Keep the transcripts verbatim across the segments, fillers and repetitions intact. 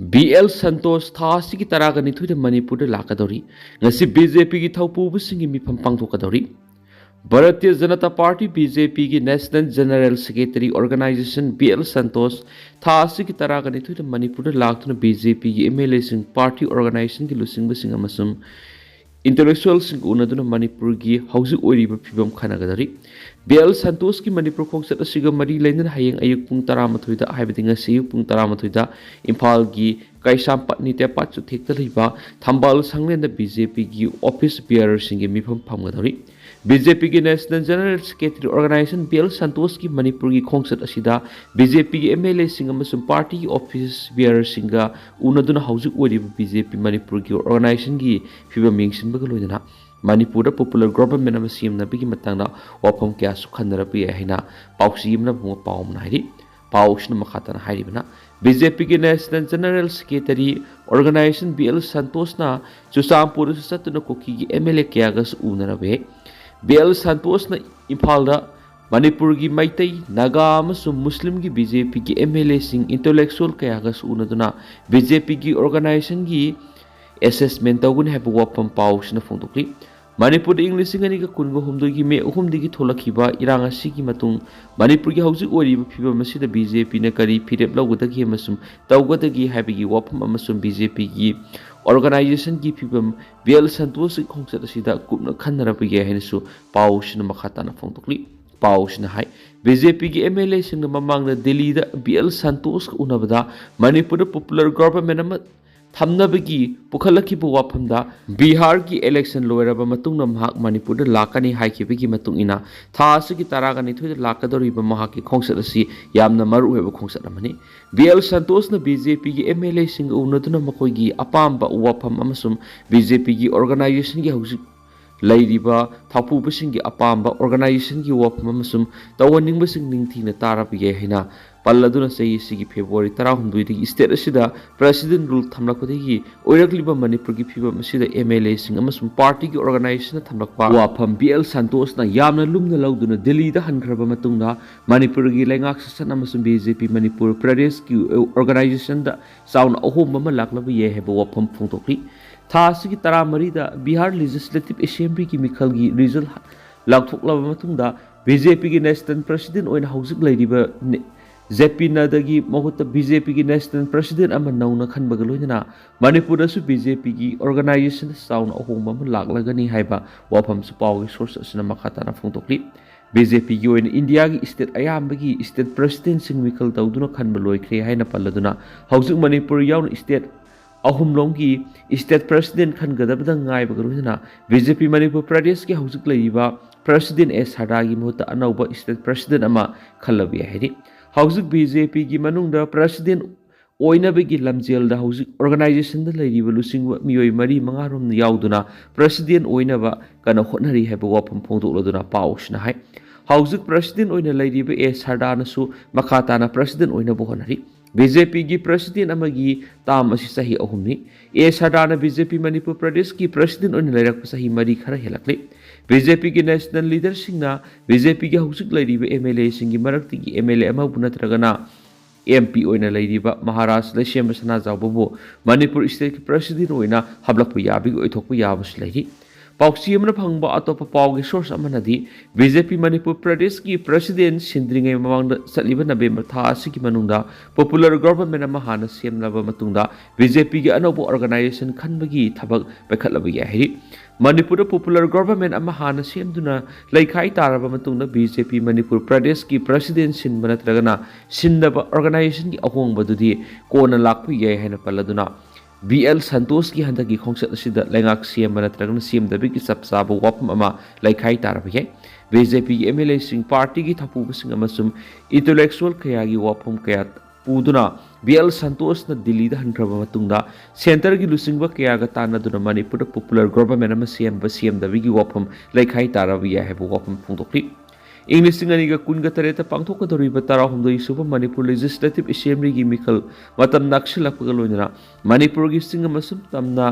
B L Santhosh ꯊꯥ ꯑꯁꯤꯒꯤ ꯇꯔꯥꯒ ꯅꯤꯊꯣꯏꯗ ꯃꯅꯤꯄꯨꯔꯗ ꯂꯥꯛꯀꯗꯧꯔꯤ꯫ ꯉꯁꯤ ꯕꯤ ꯖꯦ ꯄꯤꯒꯤ ꯊꯧꯄꯨꯕꯁꯤꯡꯒꯤ ꯃꯤꯐꯝ ꯄꯥꯡꯊꯣꯛꯀꯗꯧꯔꯤ꯫ Bharatiya Janata party, B J ꯄꯤꯒꯤ national general secretary organisation B L Santhosh ꯊꯥ ꯑꯁꯤꯒꯤ ꯇꯔꯥꯒ ꯅꯤꯊꯣꯏꯗ ꯃꯅꯤꯄꯨꯔꯗ ꯂꯥꯛꯇꯨꯅ ꯕꯤ ꯖꯦ ꯄꯤꯒꯤ ꯑꯦꯝ ꯑꯦꯜ ꯑꯦꯁꯤꯡ, ꯄꯥꯔꯇꯤ ꯑꯣꯔꯒꯅꯥꯏꯖꯦꯁꯟꯒꯤ ꯂꯨꯆꯤꯡꯕꯁꯤꯡ ꯑꯃꯁꯨꯡ ꯏꯟꯇꯦꯂꯦꯛꯆꯨꯋꯦꯜꯁꯤꯡꯒ ꯎꯅꯗꯨꯅ ꯃꯅꯤꯄꯨꯔꯒꯤ ꯍꯧꯖꯤꯛ ꯑꯣꯏꯔꯤꯕ ꯐꯤꯕꯝ ꯈꯟꯅꯒꯗꯧꯔꯤ꯫ ꯕꯤ ꯑꯦꯜ ꯁꯟꯇꯣꯁꯀꯤ ꯃꯅꯤꯄꯨꯔ ꯈꯣꯡꯆꯠ ꯑꯁꯤꯒ ꯃꯔꯤ ꯂꯩꯅꯅ ꯍꯌꯦꯡ ꯑꯌꯨꯛ ꯄꯨꯡ ꯇꯔꯥꯃꯥꯊꯣꯏꯗ, ꯍꯥꯏꯕꯗꯤ ꯉꯁꯤ ꯑꯌꯨꯛ ꯄꯨꯡ ꯇꯔꯥꯃꯥꯊꯣꯏꯗ ꯏꯝꯐꯥꯜꯒꯤ ꯀꯩꯁꯥꯝꯄꯥꯠ ꯅꯤꯇꯦꯄꯥꯠ ꯆꯨꯊꯦꯛꯇ ꯂꯩꯕ ꯊꯝꯕꯥꯜ ꯁꯪꯂꯦꯟꯗ ꯕꯤ ꯖꯦ ꯄꯤꯒꯤ ꯑꯣꯐꯤꯁ ꯕꯤꯌꯥꯔꯔꯁꯤꯡꯒꯤ ꯃꯤꯐꯝ ꯐꯝꯒꯗꯧꯔꯤ꯫ ꯕꯤ ꯖꯦ ꯄꯤꯒꯤ national general secretary organisation B L ꯁꯟꯇꯣꯁꯀꯤ ꯃꯅꯤꯄꯨꯔꯒꯤ ꯈꯣꯡꯆꯠ ꯑꯁꯤꯗ ꯕꯤ ꯖꯦ ꯄꯤꯒꯤ ꯑꯦꯝ ꯑꯦꯜ ꯑꯦꯁꯤꯡ ꯑꯃꯁꯨꯡ ꯄꯥꯔꯇꯤꯒꯤ ꯑꯣꯐꯤꯁ ꯕꯤꯌꯥꯔꯔꯁꯤꯡꯒ ꯎꯅꯗꯨꯅ ꯍꯧꯖꯤꯛ ꯑꯣꯏꯔꯤꯕ ꯕꯤ ꯖꯦ ꯄꯤ ꯃꯅꯤꯄꯨꯔꯒꯤ ꯑꯣꯔꯒꯅꯥꯏꯖꯦꯁꯟꯒꯤ ꯐꯤꯕꯝ ꯌꯦꯡꯁꯤꯟꯕꯒ ꯂꯣꯏꯅꯅ ꯃꯅꯤꯄꯨꯔꯗ ꯄꯣꯄꯨꯂꯔ ꯒꯣꯚꯔꯟꯃꯦꯟ ꯑꯃ ꯁꯦꯝꯅꯕꯒꯤ ꯃꯇꯥꯡꯗ ꯋꯥꯐꯝ ꯀꯌꯥꯁꯨ ꯈꯟꯅꯔꯛꯄ ꯌꯥꯏ ꯍꯥꯏꯅ ꯄꯥꯎꯆꯦ ꯑꯃꯅ ꯐꯣꯡꯕ ꯄꯥꯎ ꯑꯃꯅ ꯍꯥꯏꯔꯤ꯫ ꯄꯥꯎ ꯑꯁꯤꯅ ꯃꯈꯥ ꯇꯥꯅ ꯍꯥꯏꯔꯤꯕꯅ, ꯕꯤ ꯖꯦ ꯄꯤꯒꯤ national general secretary organisation B L ꯁꯟꯇꯣꯁꯅ ꯆꯨꯔꯆꯥꯟꯄꯨꯔꯗꯁꯨ ꯆꯠꯇꯨꯅ ꯀꯨꯀꯤꯒꯤ ꯑꯦꯝ ꯑꯦꯜ ꯑꯦ ꯀꯌꯥꯒꯁꯨ ꯎꯅꯔꯕ ꯌꯥꯏ꯫ ꯕꯤ ꯑꯦꯜ ꯁꯟꯇꯣꯁꯅ ꯏꯝꯐꯥꯜꯗ ꯃꯅꯤꯄꯨꯔꯒꯤ ꯃꯩꯇꯩ, ꯅꯥꯒꯥ ꯑꯃꯁꯨꯡ ꯃꯨꯁꯂꯤꯝꯒꯤ ꯕꯤ ꯖꯦ ꯄꯤꯒꯤ M L ꯑꯦꯁꯤꯡ, intellectual ꯀꯌꯥꯒꯁꯨ ꯎꯅꯗꯨꯅ B J ꯄꯤꯒꯤ ꯑꯣꯔꯒꯅꯥꯏꯖꯦꯁꯟꯒꯤ ꯑꯦꯁꯦꯁꯃꯦꯟ ꯇꯧꯒꯅꯤ ꯍꯥꯏꯕ ꯋꯥꯐꯝ ꯄꯥꯎꯁꯤꯅ ꯐꯣꯡꯗꯣꯛꯂꯤ꯫ ꯃꯅꯤꯄꯨꯔꯗ ꯏꯪ ꯂꯤꯁꯤꯡ ꯑꯅꯤꯒ ꯀꯨꯟꯒ ꯍꯨꯝꯗꯣꯏꯒꯤ ꯃꯦ ꯑꯍꯨꯝꯗꯒꯤ ꯊꯣꯛꯂꯛꯈꯤꯕ ꯏꯔꯥꯡ ꯑꯁꯤꯒꯤ ꯃꯇꯨꯡ ꯃꯅꯤꯄꯨꯔꯒꯤ ꯍꯧꯖꯤꯛ ꯑꯣꯏꯔꯤꯕ ꯐꯤꯕꯝ ꯑꯁꯤꯗ ꯕꯤ ꯖꯦ ꯄꯤꯅ ꯀꯔꯤ ꯐꯤꯔꯦꯞ ꯂꯧꯒꯗꯒꯦ ꯑꯃꯁꯨꯡ ꯇꯧꯒꯗꯒꯦ ꯍꯥꯏꯕꯒꯤ ꯋꯥꯐꯝ ꯑꯃꯁꯨꯡ ꯕꯤ ꯖꯦ ꯄꯤꯒꯤ ꯑꯣꯔꯒꯅꯥꯏꯖꯦꯁꯟꯒꯤ ꯐꯤꯕꯝ ꯕꯤ ꯑꯦꯜ ꯁꯟꯇꯣꯁꯀꯤ ꯈꯣꯡꯆꯠ ꯑꯁꯤꯗ ꯀꯨꯞꯅ ꯈꯟꯅꯔꯛꯄ ꯌꯥꯏ ꯍꯥꯏꯅꯁꯨ ꯄꯥꯎꯁꯤꯅ ꯃꯈꯥ ꯇꯥꯅ ꯐꯣꯡꯗꯣꯛꯂꯤ꯫ ꯄꯥꯎꯁꯤꯅ ꯍꯥꯏ, ꯕꯤ ꯖꯦ ꯄꯤꯒꯤ ꯑꯦꯝ ꯑꯦꯜ ꯑꯦꯁꯤꯡꯅ ꯃꯃꯥꯡꯗ ꯗꯤꯜꯂꯤꯗ ꯕꯤ ꯑꯦꯜ ꯁꯟꯇꯣꯁꯀ ꯎꯅꯕꯗ ꯃꯅꯤꯄꯨꯔꯗ ꯄꯣꯄꯨꯂꯔ ꯒꯣꯚꯔꯟꯃꯦꯟ ꯑꯃ ꯊꯝꯅꯕꯒꯤ ꯄꯨꯈꯠꯂꯛꯈꯤꯕ ꯋꯥꯐꯝꯗ ꯕꯤꯍꯥꯔꯒꯤ ꯏꯂꯦꯛꯁꯟ ꯂꯣꯏꯔꯕ ꯃꯇꯨꯡꯗ ꯃꯍꯥꯛ ꯃꯅꯤꯄꯨꯔꯗ ꯂꯥꯛꯀꯅꯤ ꯍꯥꯏꯈꯤꯕꯒꯤ ꯃꯇꯨꯡ ꯏꯟꯅ ꯊꯥ ꯑꯁꯤꯒꯤ ꯇꯔꯥꯒ ꯅꯤꯊꯣꯏꯗ ꯂꯥꯛꯀꯗꯧꯔꯤꯕ ꯃꯍꯥꯛꯀꯤ ꯈꯣꯡꯆꯠ ꯑꯁꯤ ꯌꯥꯝꯅ ꯃꯔꯨꯑꯣꯏꯕ ꯈꯣꯡꯆꯠ ꯑꯃꯅꯤ꯫ ꯕꯤ ꯑꯦꯜ ꯁꯟꯇꯣꯁꯅ ꯕꯤ ꯖꯦ ꯄꯤꯒꯤ ꯑꯦꯝ ꯑꯦꯜ ꯑꯦꯁꯤꯡꯒ ꯎꯅꯗꯨꯅ ꯃꯈꯣꯏꯒꯤ ꯑꯄꯥꯝꯕ ꯋꯥꯐꯝ ꯑꯃꯁꯨꯡ ꯕꯤ ꯖꯦ ꯄꯤꯒꯤ ꯑꯣꯔꯒꯅꯥꯏꯖꯦꯁꯟꯒꯤ ꯍꯧꯖꯤꯛ ꯂꯩꯔꯤꯕ ꯊꯧꯄꯨꯕꯁꯤꯡꯒꯤ ꯑꯄꯥꯝꯕ ꯑꯣꯔꯒꯅꯥꯏꯖꯦꯁꯟꯒꯤ ꯋꯥꯐꯝ ꯑꯃꯁꯨꯡ ꯇꯧꯍꯟꯅꯤꯡꯕꯁꯤꯡ ꯅꯤꯡꯊꯤꯅ ꯇꯥꯔꯕ ꯌꯥꯏ ꯍꯥꯏꯅ ꯄꯜꯂꯗꯨꯅ ꯆꯍꯤ ꯑꯁꯤꯒꯤ ꯐꯦꯕ꯭ꯔꯨꯋꯥꯔꯤ ꯇꯔꯥꯍꯨꯝꯗꯣꯏꯗꯒꯤ state ꯑꯁꯤꯗ President Rule ꯊꯝꯂꯛꯄꯗꯒꯤ ꯑꯣꯏꯔꯛꯂꯤꯕ ꯃꯅꯤꯄꯨꯔꯒꯤ ꯐꯤꯕꯝ ꯑꯁꯤꯗ MLAꯁꯤꯡ ꯑꯃꯁꯨꯡ partyꯒꯤ organization ꯊꯝꯂꯛꯄ ꯋꯥꯐꯝ B L ꯁꯟꯇꯣꯁꯅ ꯌꯥꯝꯅ ꯂꯨꯝꯅ ꯂꯧꯗꯨꯅ ꯗꯤꯜꯂꯤꯗ ꯍꯟꯈ꯭ꯔꯕ ꯃꯇꯨꯡꯗ ꯃꯅꯤꯄꯨꯔꯒꯤ ꯂꯩꯉꯥꯛ ꯁꯥꯁꯟ ꯑꯃꯁꯨꯡ BJP ꯃꯅꯤꯄꯨꯔ ꯄ꯭ꯔꯗꯦꯁꯀꯤ organizationꯗ ꯆꯥꯎꯅ ꯑꯍꯣꯡꯕ ꯑꯃ ꯂꯥꯛꯂꯕ ꯌꯥꯏ ꯍꯥꯏꯕ ꯋꯥꯐꯝ ꯐꯣꯡꯗꯣꯛꯂꯤ꯫ ꯊꯥ ꯑꯁꯤꯒꯤ ꯇꯔꯥꯃꯔꯤꯗ Bihar Legislative Assemblyꯒꯤ ꯃꯤꯈꯜꯒꯤ result ꯂꯥꯎꯊꯣꯛꯂꯕ ꯃꯇꯨꯡꯗ BJPꯒꯤ National President ꯑꯣꯏꯅ ꯍꯧꯖꯤꯛ ꯂꯩꯔꯤꯕ ꯅꯦ-, JP ꯅꯗ꯭ꯗꯥꯒꯤ ꯃꯍꯨꯠꯇ BJPꯒꯤ National President ꯑꯃ ꯅꯧꯅ ꯈꯟꯕꯒ ꯂꯣꯏꯅꯅ ꯃꯅꯤꯄꯨꯔꯗꯁꯨ BJPꯒꯤ organizationꯗ ꯆꯥꯎꯅ ꯑꯍꯣꯡꯕ ꯑꯃ ꯂꯥꯛꯂꯒꯅꯤ ꯍꯥꯏꯕ ꯋꯥꯐꯝꯁꯨ ꯄꯥꯎꯒꯤ source ꯑꯁꯤꯅ ꯃꯈꯥ ꯇꯥꯅ ꯐꯣꯡꯗꯣꯛꯂꯤ꯫ BJPꯒꯤ ꯑꯣꯏꯅ ꯏꯟꯗꯤꯌꯥꯒꯤ state ꯑꯌꯥꯝꯕꯒꯤ state presidentꯁꯤꯡ ꯃꯤꯈꯜ ꯇꯧꯗꯨꯅ ꯈꯟꯕ ꯂꯣꯏꯈ꯭ꯔꯦ ꯍꯥꯏꯅ ꯄꯜꯂꯗꯨꯅ ꯍꯧꯖꯤꯛ ꯃꯅꯤꯄꯨꯔ ꯌꯥꯎꯅ state ꯑꯍꯨꯝꯂꯣꯝꯒꯤ state president ꯈꯟꯒꯗꯕꯗ ꯉꯥꯏꯕꯒ ꯂꯣꯏꯅꯅ BJP ꯃꯅꯤꯄꯨꯔ ꯄ꯭ꯔꯗꯦꯁꯀꯤ ꯍꯧꯖꯤꯛ ꯂꯩꯔꯤꯕ President A ꯁꯔꯗꯥꯒꯤ ꯃꯍꯨꯠꯇ ꯑꯅꯧꯕ state president ꯑꯃ ꯈꯜꯂꯕ ꯌꯥꯏ ꯍꯥꯏꯔꯤ꯫ ꯍꯧꯖꯤꯛ BJPꯒꯤ ꯃꯅꯨꯡꯗ president ꯑꯣꯏꯅꯕꯒꯤ ꯂꯝꯖꯦꯜꯗ ꯍꯧꯖꯤꯛ organizationꯗ ꯂꯩꯔꯤꯕ ꯂꯨꯆꯤꯡꯕ ꯃꯤꯑꯣꯏ ꯃꯔꯤ ꯃꯉꯥꯔꯣꯝꯅ ꯌꯥꯎꯗꯨꯅ president ꯑꯣꯏꯅꯕ ꯀꯟꯅ ꯍꯣꯠꯅꯔꯤ ꯍꯥꯏꯕ ꯋꯥꯐꯝ ꯐꯣꯡꯗꯣꯛꯂꯗꯨꯅ ꯄꯥꯎ ꯑꯁꯤꯅ ꯍꯥꯏ꯫ ꯍꯧꯖꯤꯛ president ꯑꯣꯏꯅ ꯂꯩꯔꯤꯕ A ꯁꯔꯗꯥꯅꯁꯨ ꯃꯈꯥ ꯇꯥꯅ president ꯑꯣꯏꯅꯕ ꯍꯣꯠꯅꯔꯤ꯫ BJPꯒꯤ president ꯑꯃꯒꯤ term ꯑꯁꯤ ꯆꯍꯤ ꯑꯍꯨꯝꯅꯤ꯫ A ꯁꯔꯗꯥꯅ BJP ꯃꯅꯤꯄꯨꯔ ꯄ꯭ꯔꯗꯦꯁꯀꯤ president ꯑꯣꯏꯅ ꯂꯩꯔꯛꯄ ꯆꯍꯤ ꯃꯔꯤ ꯈꯔ ꯍꯦꯜꯂꯛꯂꯤ꯫ BJPꯒꯤ national leaderꯁꯤꯡꯅ BJPꯒꯤ ꯍꯧꯖꯤꯛ ꯂꯩꯔꯤꯕ MLAꯁꯤꯡꯒꯤ ꯃꯔꯛꯇꯒꯤ MLA ꯑꯃꯕꯨ ꯅꯠꯇ꯭ꯔꯒꯅ MP ꯑꯣꯏꯅ ꯂꯩꯔꯤꯕ ꯃꯍꯥꯔꯥꯖ ꯂꯩꯁꯦꯝꯕ ꯁꯅꯥꯖꯥꯎꯕꯕꯨ ꯃꯅꯤꯄꯨꯔ stateꯀꯤ president ꯑꯣꯏꯅ ꯍꯥꯞꯂꯛꯄ ꯌꯥꯕꯒꯤ ꯑꯣꯏꯊꯣꯛꯄ ꯌꯥꯕꯁꯨ ꯂꯩꯔꯤ꯫ ꯄꯥꯎꯆꯦ ꯑꯃꯅ ꯐꯪꯕ ꯑꯇꯣꯞꯄ ꯄꯥꯎꯒꯤ source ꯑꯃꯅꯗꯤ BJP ꯃꯅꯤꯄꯨꯔ ꯄ꯭ꯔꯗꯦꯁꯀꯤ president ꯁꯤꯟꯗ꯭ꯔꯤꯉꯩ ꯃꯃꯥꯡꯗ ꯆꯠꯂꯤꯕ November ꯊꯥ ꯑꯁꯤꯒꯤ ꯃꯅꯨꯡꯗ popular government ꯑꯃ ꯍꯥꯟꯅ ꯁꯦꯝꯂꯕ ꯃꯇꯨꯡꯗ BJPꯒꯤ ꯑꯅꯧꯕ organization ꯈꯟꯕꯒꯤ ꯊꯕꯛ ꯄꯥꯏꯈꯠꯂꯕ ꯌꯥꯏ ꯍꯥꯏꯔꯤ꯫ ꯃꯅꯤꯄꯨꯔꯗ popular government ꯑꯃ ꯍꯥꯟꯅ ꯁꯦꯝꯗꯨꯅ ꯂꯩꯈꯥꯏ ꯇꯥꯔꯕ ꯃꯇꯨꯡꯗ BJP ꯃꯅꯤꯄꯨꯔ ꯄ꯭ꯔꯗꯦꯁꯀꯤ president ꯁꯤꯟꯕ ꯅꯠꯇ꯭ꯔꯒꯅ ꯁꯤꯟꯗꯕ organizationꯒꯤ ꯑꯍꯣꯡꯕꯗꯨꯗꯤ ꯀꯣꯟꯅ ꯂꯥꯛꯄ ꯌꯥꯏ ꯍꯥꯏꯅ ꯄꯜꯂꯗꯨꯅ B L ꯁꯟꯇꯣꯁꯀꯤ ꯍꯟꯗꯛꯀꯤ ꯈꯣꯡꯆꯠ ꯑꯁꯤꯗ ꯂꯩꯉꯥꯛ ꯁꯦꯝꯕ ꯅꯠꯇ꯭ꯔꯒꯅ ꯁꯦꯝꯗꯕꯒꯤ ꯆꯞ ꯆꯥꯕ ꯋꯥꯐꯝ ꯑꯃ ꯂꯩꯈꯥꯏ ꯇꯥꯔꯕ ꯌꯥꯏ꯫ BJPꯒꯤ MLAꯁꯤꯡ, partyꯒꯤ ꯊꯧꯄꯨꯕꯁꯤꯡ ꯑꯃꯁꯨꯡ intellectual ꯀꯌꯥꯒꯤ ꯋꯥꯐꯝ ꯀꯌꯥ ꯄꯨꯗꯨꯅ B L ꯁꯟꯇꯣꯁꯅ ꯗꯤꯜꯂꯤꯗ ꯍꯟꯈ꯭ꯔꯕ ꯃꯇꯨꯡꯗ centreꯒꯤ ꯂꯨꯆꯤꯡꯕ ꯀꯌꯥꯒ ꯇꯥꯟꯅꯗꯨꯅ ꯃꯅꯤꯄꯨꯔꯗ popular government ꯑꯃ ꯁꯦꯝꯕ ꯁꯦꯝꯗꯕꯒꯤ ꯋꯥꯐꯝ ꯂꯩꯈꯥꯏ ꯇꯥꯔꯕ ꯌꯥꯏ ꯍꯥꯏꯕ ꯋꯥꯐꯝ ꯐꯣꯡꯗꯣꯛꯂꯤ꯫ ꯏꯪ ꯂꯤꯁꯤꯡ ꯑꯅꯤꯒ ꯀꯨꯟꯒ ꯇꯔꯦꯠꯇ ꯄꯥꯡꯊꯣꯛꯀꯗꯧꯔꯤꯕ ꯇꯔꯥꯍꯨꯝꯗꯣꯏ ꯁꯨꯕ ꯃꯅꯤꯄꯨꯔ ꯂꯦꯖꯤꯁꯂꯦꯇꯤꯚ ꯑꯦꯁꯦꯝꯕ꯭ꯂꯤꯒꯤ ꯃꯤꯈꯜ ꯃꯇꯝ ꯅꯛꯁꯤꯜꯂꯛꯄꯒ ꯂꯣꯏꯅꯅ ꯃꯅꯤꯄꯨꯔꯒꯤ ꯆꯤꯡ ꯑꯃꯁꯨꯡ ꯇꯝꯅ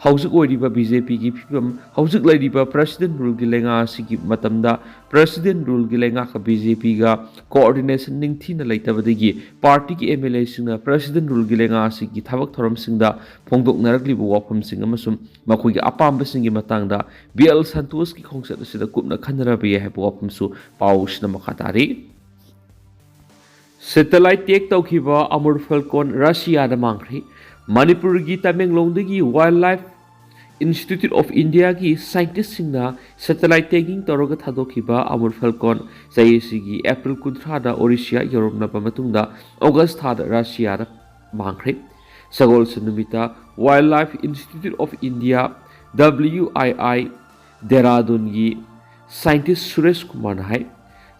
ꯍꯧꯖꯤꯛ ꯑꯣꯏꯔꯤꯕ ꯕꯤ ꯖꯦ ꯄꯤꯒꯤ ꯐꯤꯕꯝ, ꯍꯧꯖꯤꯛ ꯂꯩꯔꯤꯕ ꯄ꯭ꯔꯦꯁꯤꯗꯦꯟ ꯔꯨꯜꯒꯤ ꯂꯩꯉꯥꯛ ꯑꯁꯤꯒꯤ ꯃꯇꯝꯗ ꯄ꯭ꯔꯦꯁꯤꯗꯦꯟ ꯔꯨꯜꯒꯤ ꯂꯩꯉꯥꯛꯀ ꯕꯤ ꯖꯦ ꯄꯤꯒ ꯀꯣꯑꯣꯔꯗꯤꯅꯦꯁꯟ ꯅꯤꯡꯊꯤꯅ ꯂꯩꯇꯕꯗꯒꯤ ꯄꯥꯔꯇꯤꯒꯤ ꯑꯦꯝ ꯑꯦꯜ ꯑꯦꯁꯤꯡꯅ ꯄ꯭ꯔꯦꯁꯤꯗꯦꯟ ꯔꯨꯜꯒꯤ ꯂꯩꯉꯥꯛ ꯑꯁꯤꯒꯤ ꯊꯕꯛ ꯊꯧꯔꯝꯁꯤꯡꯗ ꯐꯣꯡꯗꯣꯛꯅꯔꯛꯂꯤꯕ ꯋꯥꯐꯝꯁꯤꯡ ꯑꯃꯁꯨꯡ ꯃꯈꯣꯏꯒꯤ ꯑꯄꯥꯝꯕꯁꯤꯡꯒꯤ ꯃꯇꯥꯡꯗ ꯕꯤ ꯑꯦꯜ ꯁꯟꯇꯣꯁꯀꯤ ꯈꯣꯡꯆꯠ ꯑꯁꯤꯗ ꯀꯨꯞꯅ ꯈꯟꯅꯔꯕ ꯌꯥꯏ ꯍꯥꯏꯕ ꯋꯥꯐꯝꯁꯨ ꯄꯥꯎꯁꯤꯅ ꯃꯈꯥ ꯇꯥꯔꯤ꯫ ꯁꯦꯇꯦꯂꯥꯏꯠ ꯇꯦꯛ ꯇꯧꯈꯤꯕ ꯑꯃꯨꯔ ꯐꯦꯜꯀꯣꯟ ꯔꯁꯤꯌꯥꯗ ꯃꯥꯡꯈ꯭ꯔꯦ꯫ ꯃꯅꯤꯄꯨꯔꯒꯤ ꯇꯃꯦꯡꯂꯣꯡꯗꯒꯤ ꯋꯥꯏꯜ ꯂꯥꯏꯐ ꯏꯟꯁꯇꯤꯇ꯭ꯌꯨꯠ ꯑꯣꯐ ꯏꯟꯗꯤꯌꯥꯒꯤ ꯁꯥꯏꯟꯇꯤꯁꯁꯤꯡꯅ ꯁꯦꯇꯦꯂꯥꯏꯠ ꯇꯦꯒꯤꯡ ꯇꯧꯔꯒ ꯊꯥꯗꯣꯛꯈꯤꯕ ꯑꯃꯨꯔ ꯐꯦꯜꯀꯣꯟ ꯆꯍꯤ ꯑꯁꯤꯒꯤ ꯑꯦꯄ꯭ꯔꯤꯜ ꯀꯨꯟꯊ꯭ꯔꯥꯗ ꯑꯣꯔꯤꯁꯤꯌꯥ ꯌꯧꯔꯝꯂꯕ ꯃꯇꯨꯡꯗ ꯑꯣꯒꯁ ꯊꯥꯗ ꯔꯁꯤꯌꯥꯗ ꯃꯥꯡꯈ꯭ꯔꯦ꯫ ꯁꯒꯣꯜꯁꯦꯟ ꯅꯨꯃꯤꯠꯇ wildlife institute of India, W I I, ꯗꯦꯔꯥꯗꯨꯟꯒꯤ ꯁꯥꯏꯟꯇꯤꯁ ꯁꯨꯔꯦꯁ ꯀꯨꯃꯥꯔꯅ ꯍꯥꯏ,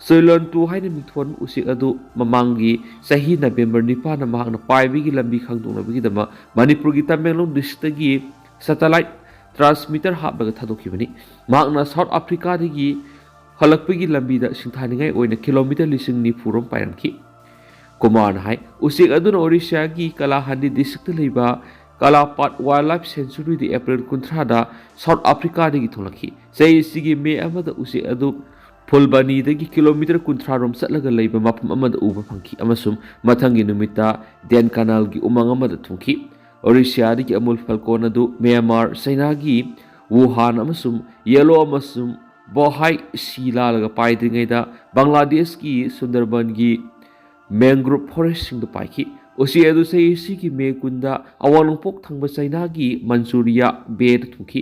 ꯆꯣꯏꯂꯣꯟ ꯇꯨ ꯍꯥꯏꯅ ꯃꯤꯡꯊꯣꯟꯕ ꯎꯆꯦꯛ ꯑꯗꯨ ꯃꯃꯥꯡꯒꯤ ꯆꯍꯤ ꯅꯕꯦꯝꯕꯔ ꯅꯤꯄꯥꯟꯗ ꯃꯍꯥꯛꯅ ꯄꯥꯏꯕꯒꯤ ꯂꯝꯕꯤ ꯈꯪꯗꯣꯛꯅꯕꯒꯤꯗꯃꯛ ꯃꯅꯤꯄꯨꯔꯒꯤ ꯇꯃꯦꯡꯂꯣꯡ ꯗꯤꯁꯇ꯭ꯔꯤꯛꯇꯒꯤ ꯁꯦꯇꯦꯂꯥꯏꯠ ꯇ꯭ꯔꯥꯟꯁꯃꯤꯇꯔ ꯍꯥꯞꯂꯒ ꯊꯥꯗꯣꯛꯈꯤꯕꯅꯤ꯫ ꯃꯍꯥꯛꯅ ꯁꯥꯎꯠ ꯑꯐ꯭ꯔꯤꯀꯥꯗꯒꯤ ꯍꯜꯂꯛꯄꯒꯤ ꯂꯝꯕꯤꯗ ꯁꯤꯡꯊꯥꯅꯤꯡꯉꯥꯏ ꯑꯣꯏꯅ ꯀꯤꯂꯣꯃꯤꯇꯔ ꯂꯤꯁꯤꯡ ꯅꯤꯐꯨ ꯔꯣꯝ ꯄꯥꯏꯔꯝꯈꯤ꯫ ꯀꯨꯃꯥꯔꯅ ꯍꯥꯏ, ꯎꯆꯦꯛ ꯑꯗꯨꯅ ꯑꯣꯔꯤꯁꯥꯒꯤ ꯀꯂꯥꯍꯟꯗꯤ ꯗꯤꯁꯇ꯭ꯔꯤꯛꯇ ꯂꯩꯕ ꯀꯂꯥꯄꯥꯠ ꯋꯥꯏꯜ ꯂꯥꯏꯐ ꯁꯦꯟꯆꯨꯔꯤꯗ ꯑꯦꯄ꯭ꯔꯤꯜ ꯀꯨꯟꯊ꯭ꯔꯥꯗ ꯁꯥꯎꯠ ꯑꯐ꯭ꯔꯤꯀꯥꯗꯒꯤ ꯊꯣꯛꯂꯛꯈꯤ꯫ ꯆꯍꯤ ꯑꯁꯤꯒꯤ ꯃꯦ ꯑꯃꯗ ꯎꯆꯦꯛ ꯑꯗꯨ ꯐꯨꯜꯕꯥꯅꯤꯗꯒꯤ ꯀꯤꯂꯣꯃꯤꯇꯔ ꯀꯨꯟꯊ꯭ꯔꯥ ꯔꯣꯝ ꯆꯠꯂꯒ ꯂꯩꯕ ꯃꯐꯝ ꯑꯃꯗ ꯎꯕ ꯐꯪꯈꯤ ꯑꯃꯁꯨꯡ ꯃꯊꯪꯒꯤ ꯅꯨꯃꯤꯠꯇ ꯗꯦꯟ ꯀꯅꯥꯜꯒꯤ ꯎꯃꯪ ꯑꯃꯗ ꯊꯨꯡꯈꯤ꯫ ꯑꯣꯔꯤꯁꯤꯌꯥꯗꯒꯤ ꯑꯃꯨꯜ ꯐꯦꯜꯀꯣꯟ ꯑꯗꯨ ꯃ꯭ꯌꯥꯟꯃꯥꯔ, ꯆꯩꯅꯥꯒꯤ ꯋꯨꯍꯥꯟ ꯑꯃꯁꯨꯡ ꯌꯦꯂꯣ ꯑꯃꯁꯨꯡ ꯕꯣꯍꯥꯏ ꯁꯤ ꯂꯥꯜꯂꯒ ꯄꯥꯏꯗ꯭ꯔꯤꯉꯩꯗ ꯕꯪꯒ꯭ꯂꯥꯗꯦꯁꯀꯤ ꯁꯨꯟꯗꯔꯕꯟꯒꯤ ꯃꯦꯡꯒ꯭ꯔꯣꯚ ꯐꯣꯔꯦꯁꯁꯤꯡꯗ ꯄꯥꯏꯈꯤ꯫ ꯎꯆꯦꯛ ꯑꯗꯨ ꯆꯍꯤ ꯑꯁꯤꯒꯤ ꯃꯦ ꯀꯨꯟꯗ ꯑꯋꯥꯡ ꯅꯣꯡꯄꯣꯛ ꯊꯪꯕ ꯆꯩꯅꯥꯒꯤ ꯃꯟꯆꯨꯔꯤꯌꯥ ꯕꯦꯗ ꯊꯨꯡꯈꯤ꯫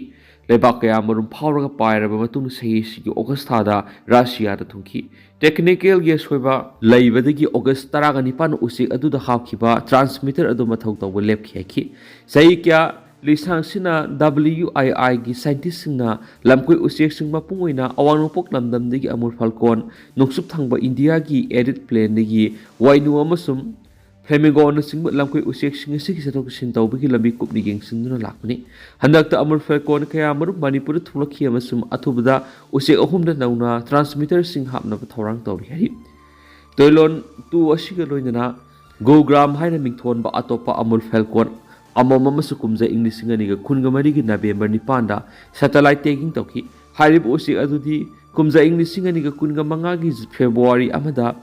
ꯂꯩꯕꯥꯛ ꯀꯌꯥ ꯃꯔꯨꯝ ꯐꯥꯎꯔꯒ ꯄꯥꯏꯔꯕ ꯃꯇꯨꯡꯗ ꯆꯍꯤ ꯑꯁꯤꯒꯤ ꯑꯣꯒꯁ ꯊꯥꯗ ꯔꯁꯤꯌꯥꯗ ꯊꯨꯡꯈꯤ꯫ ꯇꯦꯛꯅꯤꯀꯦꯜꯒꯤ ꯑꯁꯣꯏꯕ ꯂꯩꯕꯗꯒꯤ ꯑꯣꯒꯁ ꯇꯔꯥꯒ ꯅꯤꯄꯥꯟ ꯎꯆꯦꯛ ꯑꯗꯨꯗ ꯍꯥꯞꯈꯤꯕ ꯇ꯭ꯔꯥꯟꯁꯃꯤꯇꯔ ꯑꯗꯨ ꯃꯊꯧ ꯇꯧꯕ ꯂꯦꯞꯈꯤ ꯍꯥꯏꯈꯤ꯫ ꯆꯍꯤ ꯀꯌꯥ ꯂꯤꯁꯥꯡꯁꯤꯅ ꯗꯕ꯭ꯂꯤꯎ ꯑꯥꯏ ꯑꯥꯏꯒꯤ ꯁꯥꯏꯟꯇꯤꯁꯁꯤꯡꯅ ꯂꯝꯀꯣꯏ ꯎꯆꯦꯛꯁꯤꯡ, ꯃꯄꯨꯡ ꯑꯣꯏꯅ ꯑꯋꯥꯡ ꯅꯣꯡꯄꯣꯛ ꯂꯝꯗꯝꯗꯒꯤ ꯑꯃꯨꯔ ꯐꯦꯜꯀꯣꯟ, ꯅꯣꯡꯆꯨꯞ ꯊꯪꯕ ꯏꯟꯗꯤꯌꯥꯒꯤ ꯑꯦꯔꯤꯗ ꯄ꯭ꯂꯦꯟꯗꯒꯤ ꯋꯥꯏꯅꯨ ꯑꯃꯁꯨꯡ Flamingonꯅꯆꯤꯡꯕ ꯂꯝꯀꯣꯏ ꯎꯆꯦꯛꯁꯤꯡ ꯑꯁꯤꯒꯤ ꯆꯠꯊꯣꯛ ꯆꯠꯁꯤꯟ ꯇꯧꯕꯒꯤ ꯂꯝꯕꯤ ꯀꯨꯞꯅ ꯌꯦꯡꯁꯤꯟꯗꯨꯅ ꯂꯥꯛꯄꯅꯤ꯫ ꯍꯟꯗꯛꯇ ꯑꯃꯨꯜ ꯐꯦꯜꯀꯣꯟ ꯀꯌꯥ ꯃꯔꯨꯝ ꯃꯅꯤꯄꯨꯔꯗ ꯊꯣꯛꯂꯛꯈꯤ ꯑꯃꯁꯨꯡ ꯑꯊꯨꯕꯗ ꯎꯆꯦꯛ ꯑꯍꯨꯝꯗ ꯅꯧꯅ transmitterꯁꯤꯡ ꯍꯥꯞꯅꯕ ꯊꯧꯔꯥꯡ ꯇꯧꯔꯤ ꯍꯥꯏꯔꯤ꯫ ꯇꯣꯏꯂꯣꯟ ꯇꯨ ꯑꯁꯤꯒ ꯂꯣꯏꯅꯅ ꯒꯣꯒ꯭ꯔꯥꯝ ꯍꯥꯏꯅ ꯃꯤꯡꯊꯣꯟꯕ ꯑꯇꯣꯞꯄ ꯑꯃꯨꯜ ꯐꯦꯜꯀꯣꯟ ꯑꯃꯣꯝ ꯑꯃꯁꯨ ꯀꯨꯝꯖꯥ ꯏꯪ ꯂꯤꯁꯤꯡ ꯑꯅꯤꯒ ꯀꯨꯟꯒ ꯃꯔꯤꯒꯤ ꯅꯕꯦꯝꯕꯔ ꯅꯤꯄꯥꯟꯗ satellite tagging ꯇꯧꯈꯤ꯫ ꯍꯥꯏꯔꯤꯕ ꯎꯆꯦꯛ ꯑꯗꯨꯗꯤ ꯀꯨꯝꯖꯥ ꯏꯪ ꯂꯤꯁꯤꯡ ꯑꯅꯤꯒ ꯀꯨꯟꯒ ꯃꯉꯥꯒꯤ ꯐꯦꯕ꯭ꯔꯨꯋꯥꯔꯤ ꯑꯃꯗ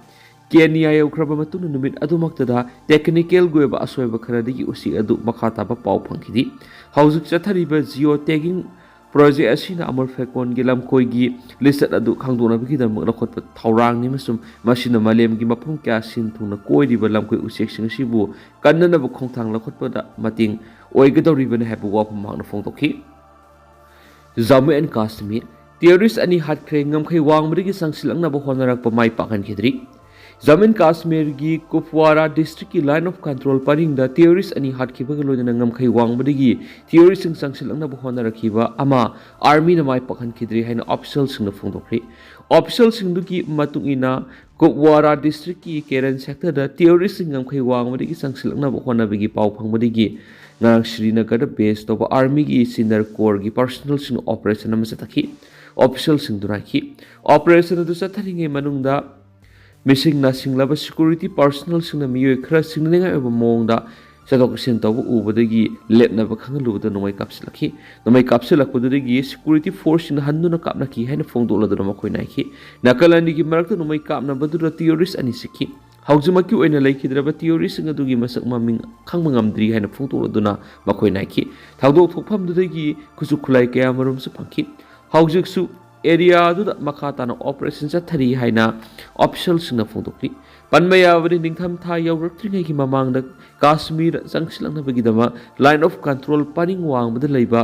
ꯀꯦꯅꯤꯌꯥ ꯌꯧꯈ꯭ꯔꯕ ꯃꯇꯨꯡꯗ ꯅꯨꯃꯤꯠ ꯑꯗꯨꯃꯛꯇꯗ technicalꯒꯤ ꯑꯣꯏꯕ ꯑꯁꯣꯏꯕ ꯈꯔꯗꯒꯤ ꯎꯆꯦꯛ ꯑꯗꯨ ꯃꯈꯥ ꯇꯥꯕ ꯄꯥꯎ ꯐꯪꯈꯤꯗꯦ꯫ ꯍꯧꯖꯤꯛ ꯆꯠꯊꯔꯤꯕ geo tagging project ꯑꯁꯤꯅ ꯑꯃꯨꯜ ꯐꯦꯜꯀꯣꯟꯒꯤ ꯂꯝꯀꯣꯏꯒꯤ ꯂꯤꯆꯠ ꯑꯗꯨ ꯈꯪꯗꯣꯛꯅꯕꯒꯤꯗꯃꯛ ꯂꯧꯈꯠꯄ ꯊꯧꯔꯥꯡꯅꯤ ꯑꯃꯁꯨꯡ ꯃꯁꯤꯅ ꯃꯥꯂꯦꯝꯒꯤ ꯃꯐꯝ ꯀꯌꯥ ꯁꯤꯟ ꯊꯨꯡꯅ ꯀꯣꯏꯔꯤꯕ ꯂꯝꯀꯣꯏ ꯎꯆꯦꯛꯁꯤꯡ ꯑꯁꯤꯕꯨ ꯀꯟꯅꯅꯕ ꯈꯣꯡꯊꯥꯡ ꯂꯧꯈꯠꯄꯗ ꯃꯇꯦꯡ ꯑꯣꯏꯒꯗꯧꯔꯤꯕꯅꯤ ꯍꯥꯏꯕ ꯋꯥꯐꯝ ꯃꯍꯥꯛꯅ ꯐꯣꯡꯗꯣꯛꯈꯤ꯫ ꯖꯝꯃꯨ ꯑꯦꯟ ꯀꯥꯁꯃꯤꯔ, terrorist ꯑꯅꯤ ꯍꯥꯠꯈ꯭ꯔꯦ, ꯉꯝꯈꯩ ꯋꯥꯡꯃꯗꯒꯤ ꯆꯪꯁꯤꯜꯂꯛꯅꯕ ꯍꯣꯠꯅꯔꯛꯄ ꯃꯥꯏ ꯄꯥꯛꯍꯟꯈꯤꯗ꯭ꯔꯤ꯫ ꯖꯝꯃꯨ ꯑꯦꯟ ꯀꯥꯁꯃꯤꯔꯒꯤ ꯀꯨꯞꯋꯥꯔꯥ districtꯀꯤ line of control ꯄꯔꯤꯡꯗ terrorist ꯑꯅꯤ ꯍꯥꯠꯈꯤꯕꯒ ꯂꯣꯏꯅꯅ ꯉꯝꯈꯩ ꯋꯥꯡꯃꯗꯒꯤ terroristꯁꯤꯡ ꯆꯪꯁꯤꯜꯂꯛꯅꯕ ꯍꯣꯠꯅꯔꯛꯈꯤꯕ ꯑꯃ armyꯅ ꯃꯥꯏ ꯄꯥꯛꯍꯟꯈꯤꯗ꯭ꯔꯤ ꯍꯥꯏꯅ officialꯁꯤꯡꯅ ꯐꯣꯡꯗꯣꯛꯈ꯭ꯔꯤ꯫ Officialꯁꯤꯡꯗꯨꯒꯤ ꯃꯇꯨꯡ ꯏꯟꯅ, ꯀꯨꯞꯋꯥꯔꯥ districtꯀꯤ ꯀꯦꯔꯟ sectorꯗ terroristꯁꯤꯡ ꯉꯝꯈꯩ ꯋꯥꯡꯃꯗꯒꯤ ꯆꯪꯁꯤꯜꯂꯛꯅꯕ ꯍꯣꯠꯅꯕꯒꯤ ꯄꯥꯎ ꯐꯪꯕꯗꯒꯤ ꯉꯔꯥꯡ ꯁ꯭ꯔꯤꯅꯒꯔꯗ base ꯇꯧꯕ armyꯒꯤ Chinnar Corpsꯀꯤ personnelꯁꯤꯡꯅ operation ꯑꯃ ꯆꯠꯊꯈꯤ꯫ Officialꯁꯤꯡꯗꯨꯅ ꯍꯥꯏꯈꯤ, operation ꯑꯗꯨ ꯆꯠꯊꯔꯤꯉꯩ ꯃꯅꯨꯡꯗ ꯃꯤꯁꯤꯡ ꯅꯥꯁꯤꯡꯂꯕ security personnelꯁꯤꯡꯅ ꯃꯤꯑꯣꯏ ꯈꯔ ꯆꯤꯡꯅꯅꯤꯡꯉꯥꯏ ꯑꯣꯏꯕ ꯃꯑꯣꯡꯗ ꯆꯠꯊꯣꯛ ꯆꯠꯁꯤꯟ ꯇꯧꯕ ꯎꯕꯗꯒꯤ ꯂꯦꯞꯅꯕ ꯈꯪꯍꯜꯂꯨꯕꯗ ꯅꯣꯡꯃꯩ ꯀꯥꯞꯁꯤꯜꯂꯛꯈꯤ꯫ ꯅꯣꯡꯃꯩ ꯀꯥꯞꯁꯤꯜꯂꯛꯄꯗꯨꯗꯒꯤ security forceꯁꯤꯡꯅ ꯍꯟꯗꯨꯅ ꯀꯥꯞꯅꯈꯤ ꯍꯥꯏꯅ ꯐꯣꯡꯗꯣꯛꯂꯗꯨꯅ ꯃꯈꯣꯏꯅ ꯍꯥꯏꯈꯤ꯫ ꯅꯥꯀꯜ ꯑꯅꯤꯒꯤ ꯃꯔꯛꯇ ꯅꯣꯡꯃꯩ ꯀꯥꯞꯅꯕꯗꯨꯗ terrorist ꯑꯅꯤ ꯁꯤꯈꯤ꯫ ꯍꯧꯖꯤꯛꯃꯛꯀꯤ ꯑꯣꯏꯅ ꯂꯩꯈꯤꯗ꯭ꯔꯕ terroristꯁꯤꯡ ꯑꯗꯨꯒꯤ ꯃꯁꯛ ꯃꯃꯤꯡ ꯈꯪꯕ ꯉꯝꯗ꯭ꯔꯤ ꯍꯥꯏꯅ ꯐꯣꯡꯗꯣꯛꯂꯗꯨꯅ ꯃꯈꯣꯏꯅ ꯍꯥꯏꯈꯤ꯫ ꯊꯧꯗꯣꯛ ꯊꯣꯛꯐꯝꯗꯨꯗꯒꯤ ꯈꯨꯠꯁꯨ ꯈꯨꯠꯂꯥꯏ ꯀꯌꯥ ꯃꯔꯨꯝꯁꯨ ꯐꯪꯈꯤ꯫ ꯍꯧꯖꯤꯛꯁꯨ area ꯑꯗꯨꯗ ꯃꯈꯥ ꯇꯥꯅ operation ꯆꯠꯊꯔꯤ ꯍꯥꯏꯅ officialꯁꯤꯡꯅ ꯐꯣꯡꯗꯣꯛꯂꯤ꯫ ꯄꯟꯕ ꯌꯥꯕꯗꯤ, ꯅꯤꯡꯊꯝꯊꯥ ꯌꯧꯔꯛꯇ꯭ꯔꯤꯉꯩꯒꯤ ꯃꯃꯥꯡꯗ ꯀꯥꯁꯃꯤꯔ ꯆꯪꯁꯤꯜꯂꯛꯅꯕꯒꯤꯗꯃꯛ line of control ꯄꯔꯤꯡ ꯋꯥꯡꯃꯗ ꯂꯩꯕ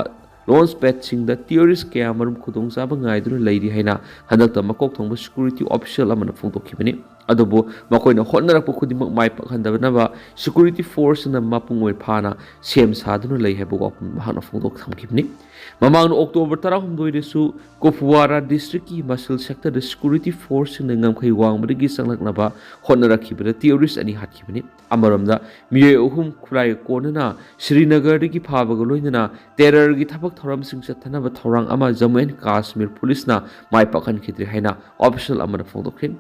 launch padꯁꯤꯡꯗ terrorist ꯀꯌꯥ ꯃꯔꯨꯝ ꯈꯨꯗꯣꯡꯆꯥꯕ ꯉꯥꯏꯗꯨꯅ ꯂꯩꯔꯤ ꯍꯥꯏꯅ ꯍꯟꯗꯛꯇ ꯃꯀꯣꯛ ꯊꯣꯡꯕ security official ꯑꯃꯅ ꯐꯣꯡꯗꯣꯛꯈꯤꯕꯅꯤ꯫ ꯑꯗꯨꯕꯨ ꯃꯈꯣꯏꯅ ꯍꯣꯠꯅꯔꯛꯄ ꯈꯨꯗꯤꯡꯃꯛ ꯃꯥꯏ ꯄꯥꯛꯍꯟꯗꯕꯅꯕ security forceꯁꯤꯡꯅ ꯃꯄꯨꯡ ꯑꯣꯏ ꯐꯥꯅ ꯁꯦꯝ ꯁꯥꯗꯨꯅ ꯂꯩ ꯍꯥꯏꯕ ꯋꯥꯐꯝ ꯃꯍꯥꯛꯅ ꯐꯣꯡꯗꯣꯛ ꯊꯝꯈꯤꯕꯅꯤ꯫ ꯃꯃꯥꯡꯗ October ꯇꯔꯥꯍꯨꯝꯗꯣꯏꯗꯁꯨ ꯀꯨꯞꯋꯥꯔꯥ districtꯀꯤ ꯃꯁꯜ sectorꯗ security forceꯁꯤꯡꯅ ꯉꯝꯈꯩ ꯋꯥꯡꯃꯗꯒꯤ ꯆꯪꯂꯛꯅꯕ ꯍꯣꯠꯅꯔꯛꯈꯤꯕꯗ terrorist ꯑꯅꯤ ꯍꯥꯠꯈꯤꯕꯅꯤ꯫ ꯑꯃꯔꯣꯝꯗ ꯃꯤꯑꯣꯏ ꯑꯍꯨꯝ ꯈꯨꯠꯂꯥꯏ ꯀꯣꯟꯅꯅ ꯁ꯭ꯔꯤꯅꯒꯔꯗꯒꯤ ꯐꯥꯕꯒ ꯂꯣꯏꯅꯅ terrorꯒꯤ ꯊꯕꯛ ꯊꯧꯔꯝꯁꯤꯡ ꯆꯠꯊꯅꯕ ꯊꯧꯔꯥꯡ ꯑꯃ Jammu and Kashmir policeꯅ ꯃꯥꯏ ꯄꯥꯛꯍꯟꯈꯤꯗ꯭ꯔꯦ ꯍꯥꯏꯅ official ꯑꯃꯅ ꯐꯣꯡꯗꯣꯛꯈ꯭ꯔꯦ꯫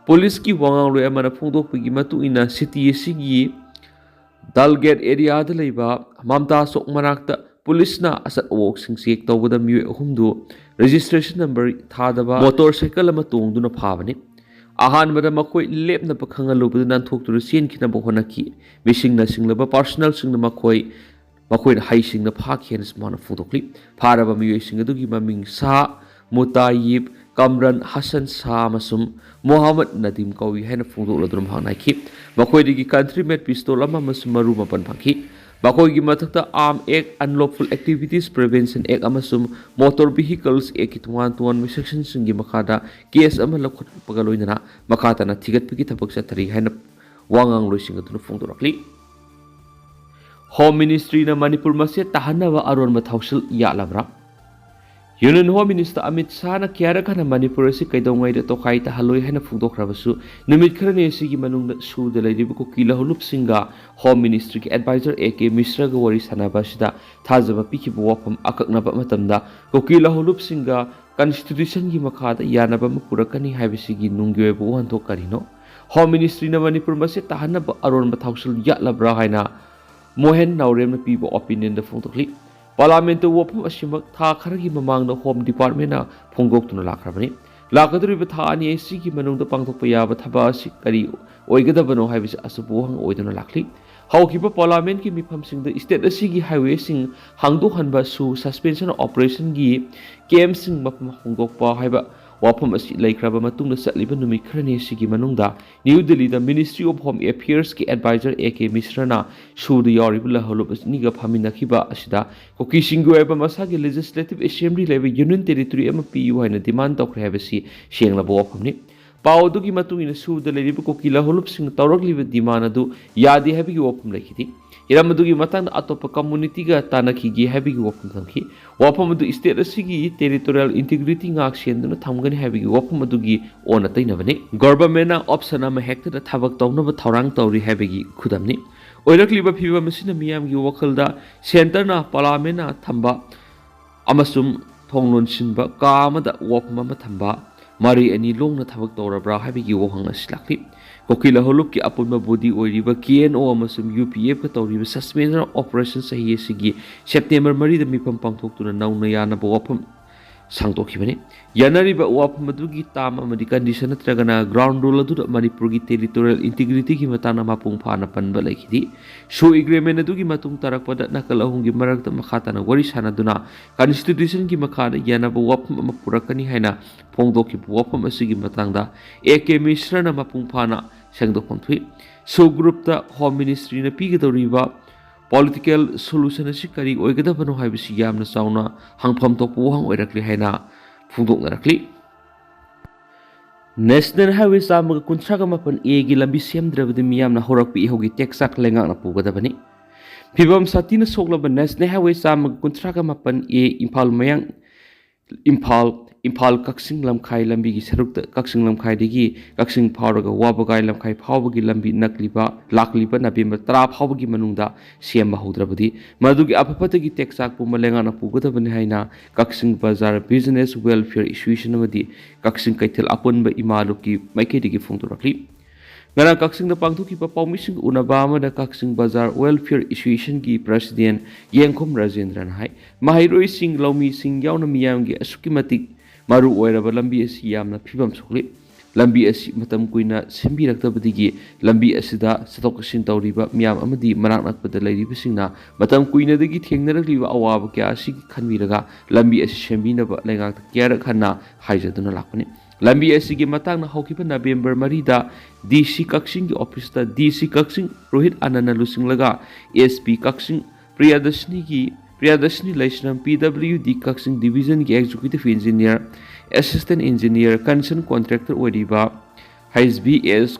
Policeꯀꯤ ꯋꯥꯉꯥꯡꯂꯣꯏ ꯑꯃꯅ ꯐꯣꯡꯗꯣꯛꯄꯒꯤ ꯃꯇꯨꯡ ꯏꯟꯅ, city ꯑꯁꯤꯒꯤ ꯗꯥꯜꯒꯦꯠ areaꯗ ꯂꯩꯕ ꯃꯝꯇꯥ ꯆꯧꯛ ꯃꯅꯥꯛꯇ policeꯅ ꯑꯆꯠ ꯑꯋꯣꯛꯁꯤꯡ check ꯇꯧꯕꯗ ꯃꯤꯑꯣꯏ ꯑꯍꯨꯝꯗꯨ registration number ꯊꯥꯗꯕ motorcycle ꯑꯃ ꯇꯣꯡꯗꯨꯅ ꯐꯥꯕꯅꯤ꯫ ꯑꯍꯥꯟꯕꯗ ꯃꯈꯣꯏ ꯂꯦꯞꯅꯕ ꯈꯪꯍꯜꯂꯨꯕꯗ ꯅꯥꯟꯊꯣꯛꯇꯨꯅ ꯆꯦꯟꯈꯤꯅꯕ ꯍꯣꯠꯅꯈꯤ꯫ ꯃꯤꯁꯤꯡꯅ ꯁꯤꯡꯂꯕ personnelꯁꯤꯡꯅ ꯃꯈꯣꯏ ꯃꯈꯣꯏꯅ ꯍꯩꯁꯤꯡꯅ ꯐꯥꯈꯤ ꯍꯥꯏꯅꯁꯨ ꯃꯥꯅ ꯐꯣꯡꯗꯣꯛꯂꯤ꯫ ꯐꯥꯔꯕ ꯃꯤꯑꯣꯏꯁꯤꯡ ꯑꯗꯨꯒꯤ ꯃꯃꯤꯡ ꯁꯥ ꯃꯨꯇꯥꯌꯤꯕ, ꯀꯝꯔꯟ ꯍꯁꯟ ꯁꯥ ꯑꯃꯁꯨꯡ ꯃꯣꯍꯝꯃꯗ ꯅꯗꯤꯝ ꯀꯧꯏ ꯍꯥꯏꯅ ꯐꯣꯡꯗꯣꯛꯂꯗꯨꯅ ꯃꯍꯥꯛꯅ ꯍꯥꯏꯈꯤ꯫ ꯃꯈꯣꯏꯗꯒꯤ country made pistol ꯑꯃ ꯑꯃꯁꯨꯡ ꯃꯔꯨ ꯃꯥꯄꯟ ꯐꯪꯈꯤ꯫ ꯃꯈꯣꯏꯒꯤ ꯃꯊꯛꯇ Arms Act, Unlawful Activities Prevention Act ꯑꯃꯁꯨꯡ Motor Vehicles Actꯀꯤ ꯇꯣꯉꯥꯟ ꯇꯣꯉꯥꯟꯕ sectionꯁꯤꯡꯒꯤ ꯃꯈꯥꯗ case ꯑꯃ ꯂꯧꯈꯠꯄꯒ ꯂꯣꯏꯅꯅ ꯃꯈꯥ ꯇꯥꯅ ꯊꯤꯒꯠꯄꯒꯤ ꯊꯕꯛ ꯆꯠꯊꯔꯤ ꯍꯥꯏꯅ ꯋꯥꯉꯥꯡꯂꯣꯏꯁꯤꯡ ꯑꯗꯨꯅ ꯐꯣꯡꯗꯣꯔꯛꯂꯤ꯫ Home Ministryꯅ ꯃꯅꯤꯄꯨꯔ ꯃꯆꯦꯠ ꯇꯥꯍꯟꯅꯕ ꯑꯔꯣꯟꯕ ꯊꯧꯁꯤꯜ ꯌꯥꯠꯂꯕ꯭ꯔꯥ? Union Home Minister ꯑꯃꯤꯠ ꯁꯥꯍꯅ ꯀꯌꯥꯔꯛ ꯍꯟꯅ ꯃꯅꯤꯄꯨꯔ ꯑꯁꯤ ꯀꯩꯗꯧꯉꯩꯗ ꯇꯣꯈꯥꯏ ꯇꯥꯍꯜꯂꯣꯏ ꯍꯥꯏꯅ ꯐꯣꯡꯗꯣꯛꯈ꯭ꯔꯕꯁꯨ, ꯅꯨꯃꯤꯠ ꯈꯔꯅꯤ ꯑꯁꯤꯒꯤ ꯃꯅꯨꯡꯗ ꯁꯨꯗ ꯂꯩꯔꯤꯕ ꯀꯨꯀꯤ ꯂꯧꯍꯧꯂꯨꯞꯁꯤꯡꯒ Home Ministryꯒꯤ advisor A K ꯃꯤꯁ꯭ꯔꯒ ꯋꯥꯔꯤ ꯁꯥꯟꯅꯕ ꯑꯁꯤꯗ ꯊꯥꯖꯕ ꯄꯤꯈꯤꯕ ꯋꯥꯐꯝ ꯑꯀꯛꯅꯕ ꯃꯇꯝꯗ ꯀꯨꯀꯤ ꯂꯧꯍꯧꯂꯨꯞꯁꯤꯡꯒ constitutionꯒꯤ ꯃꯈꯥꯗ ꯌꯥꯅꯕ ꯑꯃ ꯄꯨꯔꯛꯀꯅꯤ ꯍꯥꯏꯕꯁꯤꯒꯤ ꯅꯨꯡꯒꯤ ꯑꯣꯏꯕ ꯋꯥꯍꯟꯊꯣꯛ ꯀꯔꯤꯅꯣ? Home Ministryꯅ ꯃꯅꯤꯄꯨꯔ ꯃꯆꯦꯠ ꯇꯥꯍꯟꯅꯕ ꯑꯔꯣꯟꯕ ꯊꯧꯁꯤꯜ ꯌꯥꯠꯂꯕ꯭ꯔꯥ ꯍꯥꯏꯅ ꯃꯣꯍꯦꯟ ꯅꯥꯎꯔꯦꯝꯅ ꯄꯤꯕ opinionꯗ ꯐꯣꯡꯗꯣꯛꯂꯤ꯫ Parliamentꯇ ꯋꯥꯐꯝ ꯑꯁꯤꯃꯛ ꯊꯥ ꯈꯔꯒꯤ ꯃꯃꯥꯡꯗ Home Departmentꯅ ꯐꯣꯡꯗꯣꯛꯇꯨꯅ ꯂꯥꯛꯈ꯭ꯔꯕꯅꯤ꯫ ꯂꯥꯛꯀꯗꯧꯔꯤꯕ ꯊꯥ ꯑꯅꯤ ꯑꯁꯤꯒꯤ ꯃꯅꯨꯡꯗ ꯄꯥꯡꯊꯣꯛꯄ ꯌꯥꯕ ꯊꯕꯛ ꯑꯁꯤ ꯀꯔꯤ ꯑꯣꯏꯒꯗꯕꯅꯣ ꯍꯥꯏꯕꯁꯤ ꯑꯆꯧꯕ ꯋꯥꯍꯪ ꯑꯣꯏꯗꯨꯅ ꯂꯥꯛꯂꯤ꯫ ꯍꯧꯈꯤꯕ Parliamentꯀꯤ ꯃꯤꯐꯝꯁꯤꯡꯗ state ꯑꯁꯤꯒꯤ highwayꯁꯤꯡ ꯍꯥꯡꯗꯣꯛꯍꯟꯕ, ꯁꯨ suspension operationꯒꯤ campꯁꯤꯡ ꯃꯐꯝ ꯍꯣꯡꯗꯣꯛꯄ ꯍꯥꯏꯕ ꯋꯥꯐꯝ ꯑꯁꯤ ꯂꯩꯈ꯭ꯔꯕ ꯃꯇꯨꯡꯗ, ꯆꯠꯂꯤꯕ ꯅꯨꯃꯤꯠ ꯈꯔꯅꯤ ꯑꯁꯤꯒꯤ ꯃꯅꯨꯡꯗ New Delhiꯗ Ministry of Home Affairsꯀꯤ advisor A K ꯃꯤꯁ꯭ꯔꯅ ꯁꯨꯗ ꯌꯥꯎꯔꯤꯕ ꯂꯧꯍꯧꯂꯨꯞ ꯑꯅꯤꯒ ꯐꯝꯃꯤꯟꯅꯈꯤꯕ ꯑꯁꯤꯗ ꯀꯨꯀꯤꯁꯤꯡꯒꯤ ꯑꯣꯏꯕ ꯃꯁꯥꯒꯤ Legislative Assembly ꯂꯩꯕ Union Territory ꯑꯃ ꯄꯤꯌꯨ ꯍꯥꯏꯅ demand ꯇꯧꯈ꯭ꯔꯦ ꯍꯥꯏꯕꯁꯤ ꯁꯦꯡꯂꯕ ꯋꯥꯐꯝꯅꯤ꯫ ꯄꯥꯎ ꯑꯗꯨꯒꯤ ꯃꯇꯨꯡ ꯏꯟꯅ ꯁꯨꯕꯗ ꯂꯩꯔꯤꯕ ꯀꯨꯀꯤ ꯂꯍꯣꯂꯨꯞꯁꯤꯡꯅ ꯇꯧꯔꯛꯂꯤꯕ demand ꯑꯗꯨ ꯌꯥꯗꯦ ꯍꯥꯏꯕꯒꯤ ꯋꯥꯐꯝ ꯂꯩꯈꯤꯗꯦ꯫ ꯍꯤꯔꯝ ꯑꯗꯨꯒꯤ ꯃꯇꯥꯡꯗ ꯑꯇꯣꯞꯄ communityꯒ ꯇꯥꯟꯅꯈꯤꯒꯦ ꯍꯥꯏꯕꯒꯤ ꯋꯥꯐꯝ ꯊꯝꯈꯤ꯫ ꯋꯥꯐꯝ ꯑꯗꯨ state ꯑꯁꯤꯒꯤ territorial integrity ꯉꯥꯛ ꯁꯦꯟꯗꯨꯅ ꯊꯝꯒꯅꯤ ꯍꯥꯏꯕꯒꯤ ꯋꯥꯐꯝ ꯑꯗꯨꯒꯤ ꯑꯣꯟꯅ ꯇꯩꯅꯕꯅꯤ꯫ Governmentꯅ option ꯑꯃ ꯍꯦꯛꯇꯗ ꯊꯕꯛ ꯇꯧꯅꯕ ꯊꯧꯔꯥꯡ ꯇꯧꯔꯤ ꯍꯥꯏꯕꯒꯤ ꯈꯨꯗꯝꯅꯤ꯫ ꯑꯣꯏꯔꯛꯂꯤꯕ ꯐꯤꯕꯝ ꯑꯁꯤꯅ ꯃꯤꯌꯥꯝꯒꯤ ꯋꯥꯈꯜꯗ centreꯅ parliamentꯅ ꯊꯝꯕ ꯑꯃꯁꯨꯡ ꯊꯣꯡ ꯂꯣꯟꯁꯤꯟꯕ ꯀꯥ ꯑꯃꯗ ꯋꯥꯐꯝ ꯑꯃ ꯊꯝꯕ, ꯃꯔꯩ ꯑꯅꯤ ꯂꯣꯡꯅ ꯊꯕꯛ ꯇꯧꯔꯕ꯭ꯔꯥ ꯍꯥꯏꯕꯒꯤ ꯋꯥꯍꯪ ꯑꯁꯤ ꯂꯥꯛꯂꯤ꯫ ꯀꯨꯀꯤ ꯂꯍꯣꯂꯨꯞꯀꯤ ꯑꯄꯨꯟꯕ body ꯑꯣꯏꯔꯤꯕ KNO ꯑꯃꯁꯨꯡ UPFꯀ ꯇꯧꯔꯤꯕ suspension of operation ꯆꯍꯤ ꯑꯁꯤꯒꯤ September ꯃꯔꯤꯗ ꯃꯤꯐꯝ ꯄꯥꯡꯊꯣꯛꯇꯨꯅ ꯅꯧꯅ ꯌꯥꯅꯕ ꯋꯥꯐꯝ ꯁꯥꯡꯗꯣꯛꯈꯤꯕꯅꯤ꯫ ꯌꯥꯅꯔꯤꯕ ꯋꯥꯐꯝ ꯑꯗꯨꯒꯤ term ꯑꯃꯗꯤ condition ꯅꯠꯇ꯭ꯔꯒꯅ ground rule ꯑꯗꯨꯗ ꯃꯅꯤꯄꯨꯔꯒꯤ territorial integrityꯒꯤ ꯃꯇꯥꯡꯗ ꯃꯄꯨꯡ ꯐꯥꯅ ꯄꯟꯕ ꯂꯩꯈꯤꯗꯦ꯫ SoO agreement ꯑꯗꯨꯒꯤ ꯃꯇꯨꯡ ꯇꯥꯔꯛꯄꯗ ꯅꯥꯀꯜ ꯑꯍꯨꯝꯒꯤ ꯃꯔꯛꯇ ꯃꯈꯥ ꯇꯥꯅ ꯋꯥꯔꯤ ꯁꯥꯅꯗꯨꯅ constitutionꯒꯤ ꯃꯈꯥꯗ ꯌꯥꯅꯕ ꯋꯥꯐꯝ ꯑꯃ ꯄꯨꯔꯛꯀꯅꯤ ꯍꯥꯏꯅ ꯐꯣꯡꯗꯣꯛꯈꯤꯕ ꯋꯥꯐꯝ ꯑꯁꯤꯒꯤ ꯃꯇꯥꯡꯗ A K ꯃꯤꯁ꯭ꯔꯅ ꯃꯄꯨꯡ ꯐꯥꯅ ꯁꯦꯡꯗꯣꯛꯐꯝ ꯊꯣꯛꯏ꯫ SoO groupꯇ Home Ministryꯅ ꯄꯤꯒꯗꯧꯔꯤꯕ political solution ꯑꯁꯤ ꯀꯔꯤ ꯑꯣꯏꯒꯗꯕꯅꯣ ꯍꯥꯏꯕꯁꯤ ꯌꯥꯝꯅ ꯆꯥꯎꯅ ꯍꯪꯐꯝ ꯊꯣꯛꯄ ꯋꯥꯍꯪ ꯑꯣꯏꯔꯛꯂꯤ ꯍꯥꯏꯅ ꯐꯣꯡꯗꯣꯛꯅꯔꯛꯂꯤ꯫ National Highway ꯆꯥꯝꯃꯒ ꯀꯨꯟꯊ꯭ꯔꯥꯒ ꯃꯥꯄꯟ Aꯒꯤ ꯂꯝꯕꯤ ꯁꯦꯝꯗ꯭ꯔꯕꯗꯤ ꯃꯤꯌꯥꯝꯅ ꯍꯧꯔꯛꯄ ꯏꯍꯧꯒꯤ ꯇꯦꯛꯆꯥꯛ ꯂꯩꯉꯥꯛꯅ ꯄꯨꯒꯗꯕꯅꯤ꯫ ꯐꯤꯕꯝ ꯁꯥꯊꯤꯅ ꯁꯣꯛꯂꯕ National Highway ꯆꯥꯝꯃꯒ ꯀꯨꯟꯊ꯭ꯔꯥꯒ ꯃꯥꯄꯟ A ꯏꯝꯐꯥꯜ ꯃꯌꯥꯡ, ꯏꯝꯐꯥꯜ, ꯏꯝꯐꯥꯜ ꯀꯛꯆꯤꯡ ꯂꯝꯈꯥꯏ ꯂꯝꯕꯤꯒꯤ ꯁꯔꯨꯛꯇ ꯀꯛꯆꯤꯡ ꯂꯝꯈꯥꯏꯗꯒꯤ ꯀꯛꯆꯤꯡ ꯐꯥꯎꯔꯒ ꯋꯥꯕꯒꯥꯏ ꯂꯝꯈꯥꯏ ꯐꯥꯎꯕꯒꯤ ꯂꯝꯕꯤ ꯅꯛꯂꯤꯕ, ꯂꯥꯛꯂꯤꯕ November ꯇꯔꯥ ꯐꯥꯎꯕꯒꯤ ꯃꯅꯨꯡꯗ ꯁꯦꯝꯕ ꯍꯧꯗ꯭ꯔꯕꯗꯤ ꯃꯗꯨꯒꯤ ꯑꯐ ꯐꯠꯇꯒꯤ ꯇꯦꯛꯆꯥꯛ ꯄꯨꯝꯕ ꯂꯩꯉꯥꯛꯅ ꯄꯨꯒꯗꯕꯅꯤ ꯍꯥꯏꯅ ꯀꯛꯆꯤꯡ ꯕꯖꯥꯔ Business Welfare Association ꯑꯃꯗꯤ ꯀꯛꯆꯤꯡ ꯀꯩꯊꯦꯜ ꯑꯄꯨꯟꯕ ꯏꯃꯥ ꯂꯨꯞꯀꯤ ꯃꯥꯏꯀꯩꯗꯒꯤ ꯐꯣꯡꯗꯣꯔꯛꯂꯤ꯫ ꯉꯔꯥꯡ ꯀꯛꯆꯤꯡꯗ ꯄꯥꯡꯊꯣꯛꯈꯤꯕ ꯄꯥꯎꯃꯤꯁꯤꯡ ꯎꯅꯕ ꯑꯃꯗ ꯀꯛꯆꯤꯡ ꯕꯖꯥꯔ Welfare Associationꯒꯤ President ꯌꯦꯡꯈꯨꯝ ꯔꯥꯖꯦꯟꯗ꯭ꯔꯅ ꯍꯥꯏ, ꯃꯍꯩꯔꯣꯏꯁꯤꯡ, ꯂꯧꯃꯤꯁꯤꯡ ꯌꯥꯎꯅ ꯃꯤꯌꯥꯝꯒꯤ ꯑꯁꯨꯛꯀꯤ ꯃꯇꯤꯛ ꯃꯔꯨ ꯑꯣꯏꯔꯕ ꯂꯝꯕꯤ ꯑꯁꯤ ꯌꯥꯝꯅ ꯐꯤꯕꯝ ꯁꯣꯛꯂꯤ꯫ ꯂꯝꯕꯤ ꯑꯁꯤ ꯃꯇꯝ ꯀꯨꯏꯅ ꯁꯦꯝꯕꯤꯔꯛꯇꯕꯗꯒꯤ ꯂꯝꯕꯤ ꯑꯁꯤꯗ ꯆꯠꯊꯣꯛ ꯆꯠꯁꯤꯟ ꯇꯧꯔꯤꯕ ꯃꯤꯌꯥꯝ ꯑꯃꯗꯤ ꯃꯅꯥꯛ ꯅꯛꯄꯗ ꯂꯩꯔꯤꯕꯁꯤꯡꯅ ꯃꯇꯝ ꯀꯨꯏꯅꯗꯒꯤ ꯊꯦꯡꯅꯔꯛꯂꯤꯕ ꯑꯋꯥꯕ ꯀꯌꯥ ꯑꯁꯤꯒꯤ ꯈꯟꯕꯤꯔꯒ ꯂꯝꯕꯤ ꯑꯁꯤ ꯁꯦꯝꯕꯤꯅꯕ ꯂꯩꯉꯥꯛꯇ ꯀꯌꯥꯔꯛ ꯍꯟꯅ ꯍꯥꯏꯖꯗꯨꯅ ꯂꯥꯛꯄꯅꯤ꯫ ꯂꯝꯕꯤ ꯑꯁꯤꯒꯤ ꯃꯇꯥꯡꯗ ꯍꯧꯈꯤꯕ November ꯃꯔꯤꯗ DC ꯀꯛꯆꯤꯡꯒꯤ officeꯇ DC ꯀꯛꯆꯤꯡ ꯔꯣꯍꯤꯠ ꯑꯅꯟꯅ ꯂꯨꯆꯤꯡꯂꯒ SP ꯀꯛꯆꯤꯡ ꯄ꯭ꯔꯤꯌꯥꯗꯔꯁꯤꯅꯤꯒꯤ, ꯄ꯭ꯔꯤꯌꯥꯗꯔꯁꯤꯅꯤ ꯂꯩꯁ꯭ꯔꯝ, PWD ꯀꯛꯆꯤꯡ Divisionꯒꯤ Executive Engineer assistant engineer concern contractor ꯑꯣꯏꯔꯤꯕ ꯍꯩꯆ ꯕꯤ ꯑꯦꯁ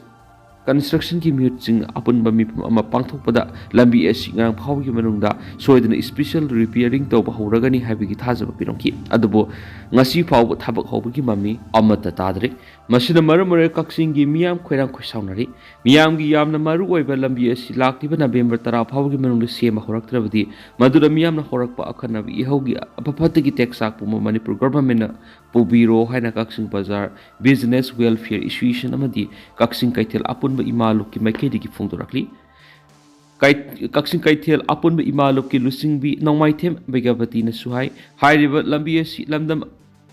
ꯀꯟꯁꯇ꯭ꯔꯛꯁꯟꯒꯤ ꯃꯤꯍꯨꯠꯁꯤꯡ ꯑꯄꯨꯟꯕ ꯃꯤꯐꯝ ꯑꯃ ꯄꯥꯡꯊꯣꯛꯄꯗ ꯂꯝꯕꯤ ꯑꯁꯤ ꯉꯔꯥꯡ ꯐꯥꯎꯕꯒꯤ ꯃꯅꯨꯡꯗ ꯁꯣꯏꯗꯅ ꯏꯁꯄꯤꯁꯦꯜ ꯔꯤꯄꯤꯌꯥꯔꯤꯡ ꯇꯧꯕ ꯍꯧꯔꯒꯅꯤ ꯍꯥꯏꯕꯒꯤ ꯊꯥꯖꯕ ꯄꯤꯔꯝꯈꯤ꯫ ꯑꯗꯨꯕꯨ ꯉꯁꯤ ꯐꯥꯎꯕ ꯊꯕꯛ ꯍꯧꯕꯒꯤ ꯃꯃꯤ ꯑꯃꯠꯇ ꯇꯥꯗ꯭ꯔꯤ꯫ ꯃꯁꯤꯅ ꯃꯔꯝ ꯑꯣꯏꯔꯒ ꯀꯛꯆꯤꯡꯒꯤ ꯃꯤꯌꯥꯝ ꯈꯣꯏꯔꯥꯡ ꯈꯣꯏꯁꯥꯎꯅꯔꯤ꯫ ꯃꯤꯌꯥꯝꯒꯤ ꯌꯥꯝꯅ ꯃꯔꯨ ꯑꯣꯏꯕ ꯂꯝꯕꯤ ꯑꯁꯤ ꯂꯥꯛꯂꯤꯕ ꯅꯕꯦꯝꯕꯔ ꯇꯔꯥ ꯐꯥꯎꯕꯒꯤ ꯃꯅꯨꯡꯗ ꯁꯦꯝꯕ ꯍꯧꯔꯛꯇ꯭ꯔꯕꯗꯤ ꯃꯗꯨꯗ ꯃꯤꯌꯥꯝꯅ ꯍꯧꯔꯛꯄ ꯑꯈꯟꯅꯕ ꯏꯍꯧꯒꯤ ꯑꯐ ꯐꯠꯇꯒꯤ ꯇꯦꯛꯆꯥꯛ ꯄꯨꯝꯕ ꯃꯅꯤꯄꯨꯔ ꯒꯚꯔꯟꯃꯦꯟꯠꯅ ꯄꯨꯕꯤꯔꯣ ꯍꯥꯏꯅ ꯀꯛꯆꯤꯡ ꯕꯖꯥꯔ ꯕꯤꯖꯤꯅꯦꯁ ꯋꯦꯜꯐꯤꯌꯔ ꯑꯦꯁꯣꯁꯤꯌꯦꯁꯟ ꯑꯃꯗꯤ ꯀꯛꯆꯤꯡ ꯀꯩꯊꯦꯜ ꯑꯄꯨꯟꯕ ꯏꯃꯥ ꯂꯨꯞꯀꯤ ꯃꯥꯏꯀꯩꯗꯒꯤ ꯐꯣꯡꯗꯣꯔꯛꯂꯤ꯫ ꯀꯩ-, ꯀꯛꯆꯤꯡ ꯀꯩꯊꯦꯜ ꯑꯄꯨꯟꯕ ꯏꯃꯥ ꯂꯨꯞꯀꯤ ꯂꯨꯆꯤꯡꯕꯤ ꯅꯣꯡꯃꯥꯏꯊꯦꯝ ꯕꯩꯒ꯭ꯌꯥꯕꯇꯤꯅꯁꯨ ꯍꯥꯏ, ꯍꯥꯏꯔꯤꯕ ꯂꯝꯕꯤ ꯑꯁꯤ ꯂꯝꯗꯝ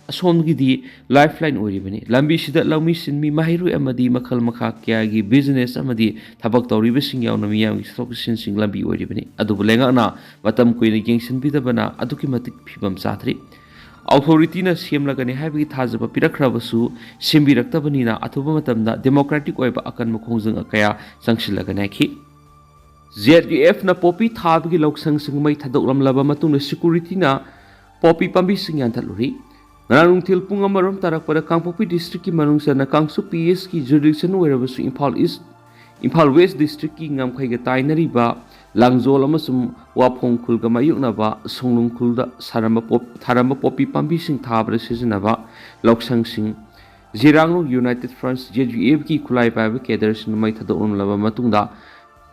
ꯑꯁꯣꯝꯒꯤꯗꯤ ꯂꯥꯏꯐ ꯂꯥꯏꯟ ꯑꯣꯏꯔꯤꯕꯅꯤ꯫ ꯂꯝꯕꯤꯁꯤꯗ ꯂꯧꯃꯤ ꯁꯤꯟꯃꯤ, ꯃꯍꯩꯔꯣꯏ ꯑꯃꯗꯤ ꯃꯈꯜ ꯃꯈꯥ ꯀꯌꯥꯒꯤ ꯕꯤꯖꯤꯅꯦꯁ ꯑꯃꯗꯤ ꯊꯕꯛ ꯇꯧꯔꯤꯕꯁꯤꯡ ꯌꯥꯎꯅ ꯃꯤꯌꯥꯝꯒꯤ ꯆꯠꯊꯣꯛ ꯆꯠꯁꯤꯟꯁꯤꯡ ꯂꯝꯕꯤ ꯑꯣꯏꯔꯤꯕꯅꯤ꯫ ꯑꯗꯨꯕꯨ ꯂꯩꯉꯥꯛꯅ ꯃꯇꯝ ꯀꯨꯏꯅ ꯌꯦꯡꯁꯤꯟꯕꯤꯗꯕꯅ ꯑꯗꯨꯛꯀꯤ ꯃꯇꯤꯛ ꯐꯤꯕꯝ ꯆꯥꯗ꯭ꯔꯤ꯫ ꯑꯣꯊꯣꯔꯤꯇꯤꯅ ꯁꯦꯝꯂꯒꯅꯤ ꯍꯥꯏꯕꯒꯤ ꯊꯥꯖꯕ ꯄꯤꯔꯛꯈ꯭ꯔꯕꯁꯨ ꯁꯦꯝꯕꯤꯔꯛꯇꯕꯅꯤꯅ ꯑꯊꯨꯕ ꯃꯇꯝꯗ ꯗꯦꯃꯣꯀ꯭ꯔꯦꯇꯤꯛ ꯑꯣꯏꯕ ꯑꯀꯟꯕ ꯈꯣꯡꯖꯪ ꯀꯌꯥ ꯆꯪꯁꯤꯜꯂꯒꯅꯤ ꯍꯥꯏꯈꯤ꯫ ꯖꯦ ꯑꯦꯐꯅ ꯄꯣꯄꯤ ꯊꯥꯕꯒꯤ ꯂꯧꯁꯪꯁꯤꯡ ꯃꯩ ꯊꯥꯗꯣꯛꯂꯝꯂꯕ ꯃꯇꯨꯡꯗ ꯁꯦꯀ꯭ꯌꯨꯔꯤꯇꯤꯅ ꯄꯣꯄꯤ ꯄꯥꯝꯕꯤꯁꯤꯡ ꯌꯥꯟꯊꯠꯂꯨꯔꯤ꯫ ꯉꯔꯥꯡ ꯅꯨꯡꯊꯤꯜ ꯄꯨꯡ ꯑꯃꯔꯣꯝ ꯇꯥꯔꯛꯄꯗ ꯀꯥꯡꯄꯣꯛꯄꯤ ꯗꯤꯁꯇ꯭ꯔꯤꯛꯀꯤ ꯃꯅꯨꯡ ꯆꯟꯅ ꯀꯥꯡꯆꯨꯞ ꯄꯤ ꯑꯦꯁꯀꯤ ꯖꯨꯔꯤꯗꯤꯛꯁꯟ ꯑꯣꯏꯔꯕꯁꯨ ꯏꯝꯐꯥꯜ ꯏꯁ, ꯏꯝꯐꯥꯜ ꯋꯦꯁ ꯗꯤꯁꯇ꯭ꯔꯤꯛꯀꯤ ꯉꯝꯈꯩꯒ ꯇꯥꯏꯅꯔꯤꯕ ꯂꯥꯡꯖꯣꯜ ꯑꯃꯁꯨꯡ ꯋꯥꯐꯣꯡ ꯈꯨꯜꯒ ꯃꯥꯌꯣꯛꯅꯕ ꯁꯣꯡꯂꯨꯡ ꯈꯨꯜꯗ ꯁꯥꯔꯝꯕ ꯄꯣꯞ-, ꯊꯥꯔꯝꯕ ꯄꯣꯄꯤ ꯄꯥꯝꯕꯤꯁꯤꯡ ꯊꯥꯕꯗ ꯁꯤꯖꯤꯟꯅꯕ ꯂꯧꯁꯪꯁꯤꯡ ꯖꯤꯔꯥꯡꯅꯨꯡ ꯌꯨꯅꯥꯏꯇꯦꯠ ꯐ꯭ꯔꯟꯠ, ꯖꯦ ꯌꯨ ꯑꯦꯐꯀꯤ ꯈꯨꯠꯂꯥꯏ ꯄꯥꯏꯕ ꯀꯦꯗꯔꯁꯤꯡꯅ ꯃꯩ ꯊꯥꯗꯣꯛꯂꯝꯂꯕ ꯃꯇꯨꯡꯗ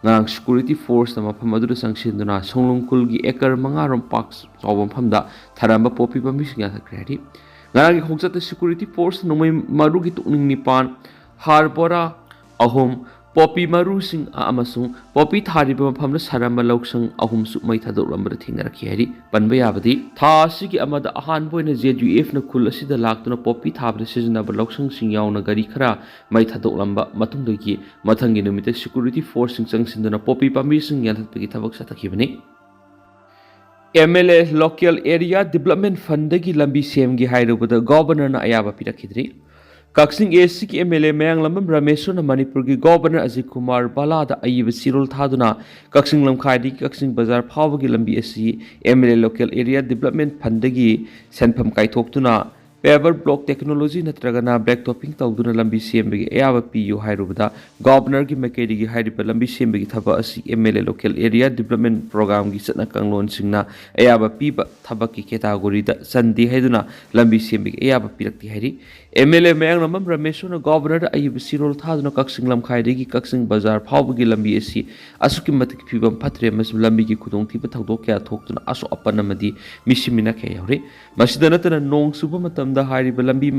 ꯉꯔꯥꯡ ꯁꯦꯀ꯭ꯌꯨꯔꯤꯇꯤ ꯐꯣꯔꯁꯅ ꯃꯐꯝ ꯑꯗꯨꯗ ꯆꯪꯁꯤꯟꯗꯨꯅ ꯁꯣꯡꯂꯨꯡ ꯈꯨꯜꯒꯤ ꯑꯦꯀꯔ ꯃꯉꯥ ꯔꯣꯝ ꯄꯥꯛ ꯆꯥꯎꯕ ꯃꯐꯝꯗ ꯊꯥꯔꯝꯕ ꯄꯣꯄꯤ ꯄꯥꯝꯕꯤꯁꯤꯡ ꯌꯥꯟꯊꯠꯈ꯭ꯔꯦ ꯍꯥꯏꯔꯤ꯫ ꯉꯔꯥꯡꯒꯤ ꯈꯣꯡꯆꯠꯇ ꯁꯦꯀ꯭ꯌꯨꯔꯤꯇꯤ ꯐꯣꯔꯁ ꯅꯣꯡꯃꯩ ꯃꯔꯨꯒꯤ ꯇꯨꯛꯅꯤꯡ ꯅꯤꯄꯥꯟ, ꯍꯥꯔ ꯕꯣꯔꯥ ꯑꯍꯨꯝ, ꯄꯣꯄꯤ ꯃꯔꯨꯁꯤꯡ ꯑꯃꯁꯨꯡ ꯄꯣꯄꯤ ꯊꯥꯔꯤꯕ ꯃꯐꯝꯗ ꯁꯥꯔꯝꯕ ꯂꯧꯁꯪ ꯑꯍꯨꯝꯁꯨ ꯃꯩ ꯊꯥꯗꯣꯛꯂꯝꯕꯗ ꯊꯦꯡꯅꯔꯛꯈꯤ ꯍꯥꯏꯔꯤ꯫ ꯄꯟꯕ ꯌꯥꯕꯗꯤ, ꯊꯥ ꯑꯁꯤꯒꯤ ꯑꯃꯗ ꯑꯍꯥꯟꯕ ꯑꯣꯏꯅ ꯖꯦ ꯌꯨ ꯑꯦꯐꯅ ꯈꯨꯜ ꯑꯁꯤꯗ ꯂꯥꯛꯇꯨꯅ ꯄꯣꯄꯤ ꯊꯥꯕꯗ ꯁꯤꯖꯤꯟꯅꯕ ꯂꯧꯁꯪꯁꯤꯡ ꯌꯥꯎꯅ ꯒꯥꯔꯤ ꯈꯔ ꯃꯩ ꯊꯥꯗꯣꯛꯂꯝꯕ ꯃꯇꯨꯡꯗꯒꯤ ꯃꯊꯪꯒꯤ ꯅꯨꯃꯤꯠꯇ ꯁꯦꯀ꯭ꯌꯨꯔꯤꯇꯤ ꯐꯣꯔꯁꯁꯤꯡ ꯆꯪꯁꯤꯟꯗꯨꯅ ꯄꯣꯄꯤ ꯄꯥꯝꯕꯤꯁꯤꯡ ꯌꯥꯟꯊꯠꯄꯒꯤ ꯊꯕꯛ ꯆꯠꯊꯈꯤꯕꯅꯤ꯫ M L A local area development ꯐꯟꯗꯒꯤ ꯂꯝꯕꯤ ꯁꯦꯝꯒꯦ ꯍꯥꯏꯔꯨꯕꯗ ꯒꯣꯕꯔꯅꯔꯅ ꯑꯌꯥꯕ ꯄꯤꯔꯛꯈꯤꯗ꯭ꯔꯤ꯫ ꯀꯛꯆꯤꯡ ꯑꯦ ꯁꯤꯒꯤ ꯑꯦꯝ ꯑꯦꯜ ꯑꯦ ꯃꯌꯥꯡꯂꯥꯝꯕꯝ ꯔꯥꯃꯦꯁꯣꯔꯅ ꯃꯅꯤꯄꯨꯔꯒꯤ ꯒꯣꯕꯔꯅꯔ ꯑꯖꯤꯠ ꯀꯨꯃꯥꯔ ꯚꯜꯂꯥꯗ ꯑꯏꯕ ꯆꯦꯔꯣꯜ ꯊꯥꯗꯨꯅ ꯀꯛꯆꯤꯡ ꯂꯝꯈꯥꯏꯗꯒꯤ ꯀꯛꯆꯤꯡ ꯕꯖꯥꯔ ꯐꯥꯎꯕꯒꯤ ꯂꯝꯕꯤ ꯑꯁꯤ M L A local area development ꯐꯟꯗꯒꯤ ꯁꯦꯟꯐꯝ ꯀꯥꯏꯊꯣꯛꯇꯨꯅ Paver block technology ꯅꯠꯇ꯭ꯔꯒꯅ black topping ꯇꯧꯗꯨꯅ ꯂꯝꯕꯤ ꯁꯦꯝꯕꯒꯤ ꯑꯌꯥꯕ ꯄꯤꯌꯨ ꯍꯥꯏꯔꯨꯕꯗ, ꯒꯣꯕꯔꯅꯔꯒꯤ ꯃꯥꯏꯀꯩꯗꯒꯤ ꯍꯥꯏꯔꯤꯕ ꯂꯝꯕꯤ ꯁꯦꯝꯕꯒꯤ ꯊꯕꯛ ꯑꯁꯤ M L A Local Area Development Programꯒꯤ ꯆꯠꯅ ꯀꯥꯡꯂꯣꯟꯁꯤꯡꯅ ꯑꯌꯥꯕ ꯄꯤꯕ ꯊꯕꯛꯀꯤ categoryꯗ ꯆꯟꯗꯦ ꯍꯥꯏꯗꯨꯅ ꯂꯝꯕꯤ ꯁꯦꯝꯕꯒꯤ ꯑꯌꯥꯕ ꯄꯤꯔꯛꯇꯦ ꯍꯥꯏꯔꯤ꯫ M L A ꯃꯌꯥꯡꯂꯝꯕꯝ ꯔꯃꯦꯁꯣꯔꯅ ꯒꯣꯕꯔꯅꯔꯗ ꯑꯏꯕ ꯆꯦꯔꯣꯜ ꯊꯥꯗꯨꯅ ꯀꯛꯆꯤꯡ ꯂꯝꯈꯥꯏꯗꯒꯤ ꯀꯛꯆꯤꯡ ꯕꯖꯥꯔ ꯐꯥꯎꯕꯒꯤ ꯂꯝꯕꯤ ꯑꯁꯤ ꯑꯁꯨꯛꯀꯤ ꯃꯇꯤꯛ ꯐꯤꯕꯝ ꯐꯠꯇ꯭ꯔꯦ ꯑꯃꯁꯨꯡ ꯂꯝꯕꯤꯒꯤ ꯈꯨꯗꯣꯡꯊꯤꯕ ꯊꯧꯗꯣꯛ ꯀꯌꯥ ꯊꯣꯛꯇꯨꯅ ꯑꯁꯣꯛ ꯑꯄꯟ ꯑꯃꯗꯤ ꯃꯤꯁꯤ ꯃꯤꯅꯥ ꯀꯌꯥ ꯌꯥꯎꯔꯤ꯫ ꯃꯁꯤꯗ ꯅꯠꯇꯅ ꯅꯣꯡ ꯆꯨꯕ ꯃꯇꯝꯗ ꯍꯥꯏꯔꯤꯕ ꯂꯝꯕꯤ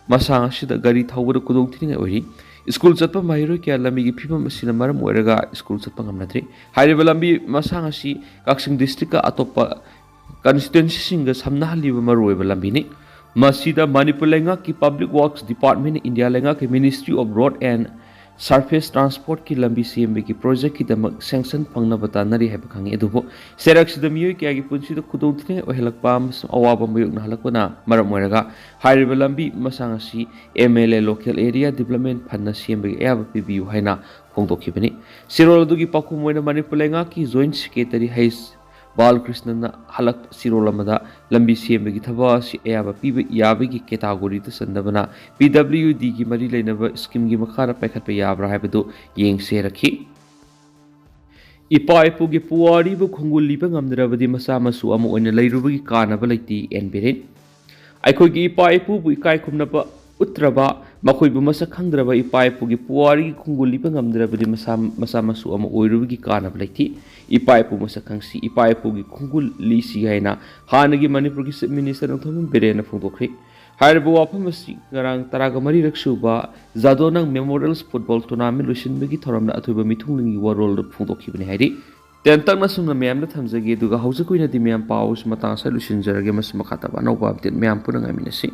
ꯃꯁꯥꯡ ꯑꯁꯤꯗ ꯒꯥꯔꯤ ꯊꯧꯕꯗ ꯈꯨꯗꯣꯡ ꯊꯤꯅꯤꯡꯉꯥꯏ ꯑꯣꯏꯔꯤ꯫ ꯁ꯭ꯀꯨꯜ ꯆꯠꯄ ꯃꯍꯩꯔꯣꯏ ꯀꯌꯥ ꯂꯝꯕꯤꯒꯤ ꯐꯤꯕꯝ ꯑꯁꯤꯅ ꯃꯔꯝ ꯑꯣꯏꯔꯒ ꯁ꯭ꯀꯨꯜ ꯆꯠꯄ ꯉꯝꯅꯗ꯭ꯔꯤ꯫ ꯍꯥꯏꯔꯤꯕ ꯂꯝꯕꯤ ꯃꯁꯥꯡ ꯑꯁꯤ ꯀꯛꯆꯤꯡ districtꯀ ꯑꯇꯣꯞꯄ constituencyꯁꯤꯡꯒ ꯁꯝꯅꯍꯜꯂꯤꯕ ꯃꯔꯨꯑꯣꯏꯕ ꯂꯝꯕꯤꯅꯤ꯫ ꯃꯁꯤꯗ ꯃꯅꯤꯄꯨꯔ ꯂꯩꯉꯥꯛꯀꯤ Public Works Department, ꯏꯟꯗꯤꯌꯥ ꯂꯩꯉꯥꯛꯀꯤ Ministry of Road and Surface Transportꯀꯤ ꯂꯝꯕꯤ ꯁꯦꯝꯕꯒꯤ projectꯀꯤꯗꯃꯛ sanction ꯐꯪꯅꯕ ꯇꯥꯟꯅꯔꯤ ꯍꯥꯏꯕ ꯈꯪꯉꯤ꯫ ꯑꯗꯨꯕꯨ ꯆꯩꯔꯛꯁꯤꯗ ꯃꯤꯑꯣꯏ ꯀꯌꯥꯒꯤ ꯄꯨꯟꯁꯤꯗ ꯈꯨꯗꯣꯡꯊꯤꯅꯤꯡꯉꯥꯏ ꯑꯣꯏꯍꯜꯂꯛꯄ ꯑꯃꯁꯨꯡ ꯑꯋꯥꯕ ꯃꯥꯌꯣꯛꯅꯍꯜꯂꯛꯄꯅ ꯃꯔꯝ ꯑꯣꯏꯔꯒ ꯍꯥꯏꯔꯤꯕ ꯂꯝꯕꯤ ꯃꯁꯥꯡ ꯑꯁꯤ M L A Local Area Development Fundꯅ ꯁꯦꯝꯕꯒꯤ ꯑꯌꯥꯕ ꯄꯤꯕꯤꯌꯨ ꯍꯥꯏꯅ ꯐꯣꯡꯗꯣꯛꯈꯤꯕꯅꯤ꯫ ꯆꯦꯔꯣꯜ ꯑꯗꯨꯒꯤ ꯄꯥꯎꯈꯨꯝ ꯑꯣꯏꯅ ꯃꯅꯤꯄꯨꯔ ꯂꯩꯉꯥꯛꯀꯤ Joint Secretary H ꯕꯥꯂꯀ꯭ꯔꯤꯁꯅꯟꯅ ꯍꯜꯂꯛꯄ ꯆꯦꯔꯣꯜ ꯑꯃꯗ ꯂꯝꯕꯤ ꯁꯦꯝꯕꯒꯤ ꯊꯕꯛ ꯑꯁꯤ ꯑꯌꯥꯕ ꯄꯤꯕ ꯌꯥꯕꯒꯤ categoryꯗ ꯆꯟꯗꯕꯅ P W Dꯒꯤ ꯃꯔꯤ ꯂꯩꯅꯕ schemeꯒꯤ ꯃꯈꯥꯗ ꯄꯥꯏꯈꯠꯄ ꯌꯥꯕ꯭ꯔꯥ ꯍꯥꯏꯕꯗꯨ ꯌꯦꯡꯁꯤ ꯍꯥꯏꯔꯛꯈꯤ꯫ ꯏꯄꯥ ꯏꯄꯨꯒꯤ ꯄꯨꯋꯥꯔꯤꯕꯨ ꯈꯣꯡꯒꯨꯜ ꯂꯤꯕ ꯉꯝꯗ꯭ꯔꯕꯗꯤ ꯃꯆꯥ ꯃꯁꯨ ꯑꯃ ꯑꯣꯏꯅ ꯂꯩꯔꯨꯕꯒꯤ ꯀꯥꯟꯅꯕ ꯂꯩꯇꯦ, ꯑꯦꯟ ꯕꯤꯔꯦꯟ꯫ ꯑꯩꯈꯣꯏꯒꯤ ꯏꯄꯥ ꯏꯄꯨꯕꯨ ꯏꯀꯥꯏ ꯈꯨꯝꯅꯕ ꯎꯠꯇ꯭ꯔꯕ, ꯃꯈꯣꯏꯕꯨ ꯃꯁꯛ ꯈꯪꯗ꯭ꯔꯕ ꯏꯄꯥ ꯏꯄꯨꯒꯤ ꯄꯨꯋꯥꯔꯤꯒꯤ ꯈꯣꯡꯒꯨꯜ ꯂꯤꯕ ꯉꯝꯗ꯭ꯔꯕꯗꯤ ꯃꯁꯥ, ꯃꯆꯥ ꯃꯁꯨ ꯑꯃ ꯑꯣꯏꯔꯨꯕꯒꯤ ꯀꯥꯟꯅꯕ ꯂꯩꯇꯦ꯫ ꯏꯄꯥ ꯏꯄꯨ ꯃꯁꯛ ꯈꯪꯁꯤ, ꯏꯄꯥ ꯏꯄꯨꯒꯤ ꯈꯣꯡꯒꯨꯜ ꯂꯤꯁꯤ ꯍꯥꯏꯅ ꯍꯥꯟꯅꯒꯤ ꯃꯅꯤꯄꯨꯔꯒꯤ Chief Minister ꯅꯣꯡꯊꯣꯝꯕꯝ ꯕꯤꯔꯦꯟꯅ ꯐꯣꯡꯗꯣꯛꯈ꯭ꯔꯦ꯫ ꯍꯥꯏꯔꯤꯕ ꯋꯥꯐꯝ ꯑꯁꯤ ꯉꯔꯥꯡ ꯇꯔꯥꯒ ꯃꯔꯤꯔꯛ ꯁꯨꯕ ꯖꯥꯗꯣꯅꯪ Memorials Football Tournament ꯂꯣꯏꯁꯤꯟꯕꯒꯤ ꯊꯧꯔꯝꯗ ꯑꯊꯣꯏꯕ ꯃꯤꯊꯨꯡꯂꯦꯟꯒꯤ ꯋꯥꯔꯣꯜꯗ ꯐꯣꯡꯗꯣꯛꯈꯤꯕꯅꯤ ꯍꯥꯏꯔꯤ꯫ ꯇꯦꯟꯇꯛꯅ ꯁꯨꯝꯅ ꯃꯌꯥꯝꯗ ꯊꯝꯖꯒꯦ, ꯑꯗꯨꯒ ꯍꯧꯖꯤꯛꯀꯤ ꯑꯣꯏꯅꯗꯤ ꯃꯌꯥꯝ ꯄꯥꯎ ꯑꯁꯤ ꯃꯇꯥꯡ ꯑꯁꯤꯗ ꯂꯣꯏꯁꯤꯟꯖꯔꯒꯦ꯫ ꯃꯁꯤ ꯃꯈꯥ ꯇꯥꯕ ꯑꯅꯧꯕ update ꯃꯌꯥꯝ ꯄꯨꯟꯅ ꯉꯥꯏꯃꯤꯟꯅꯁꯤ꯫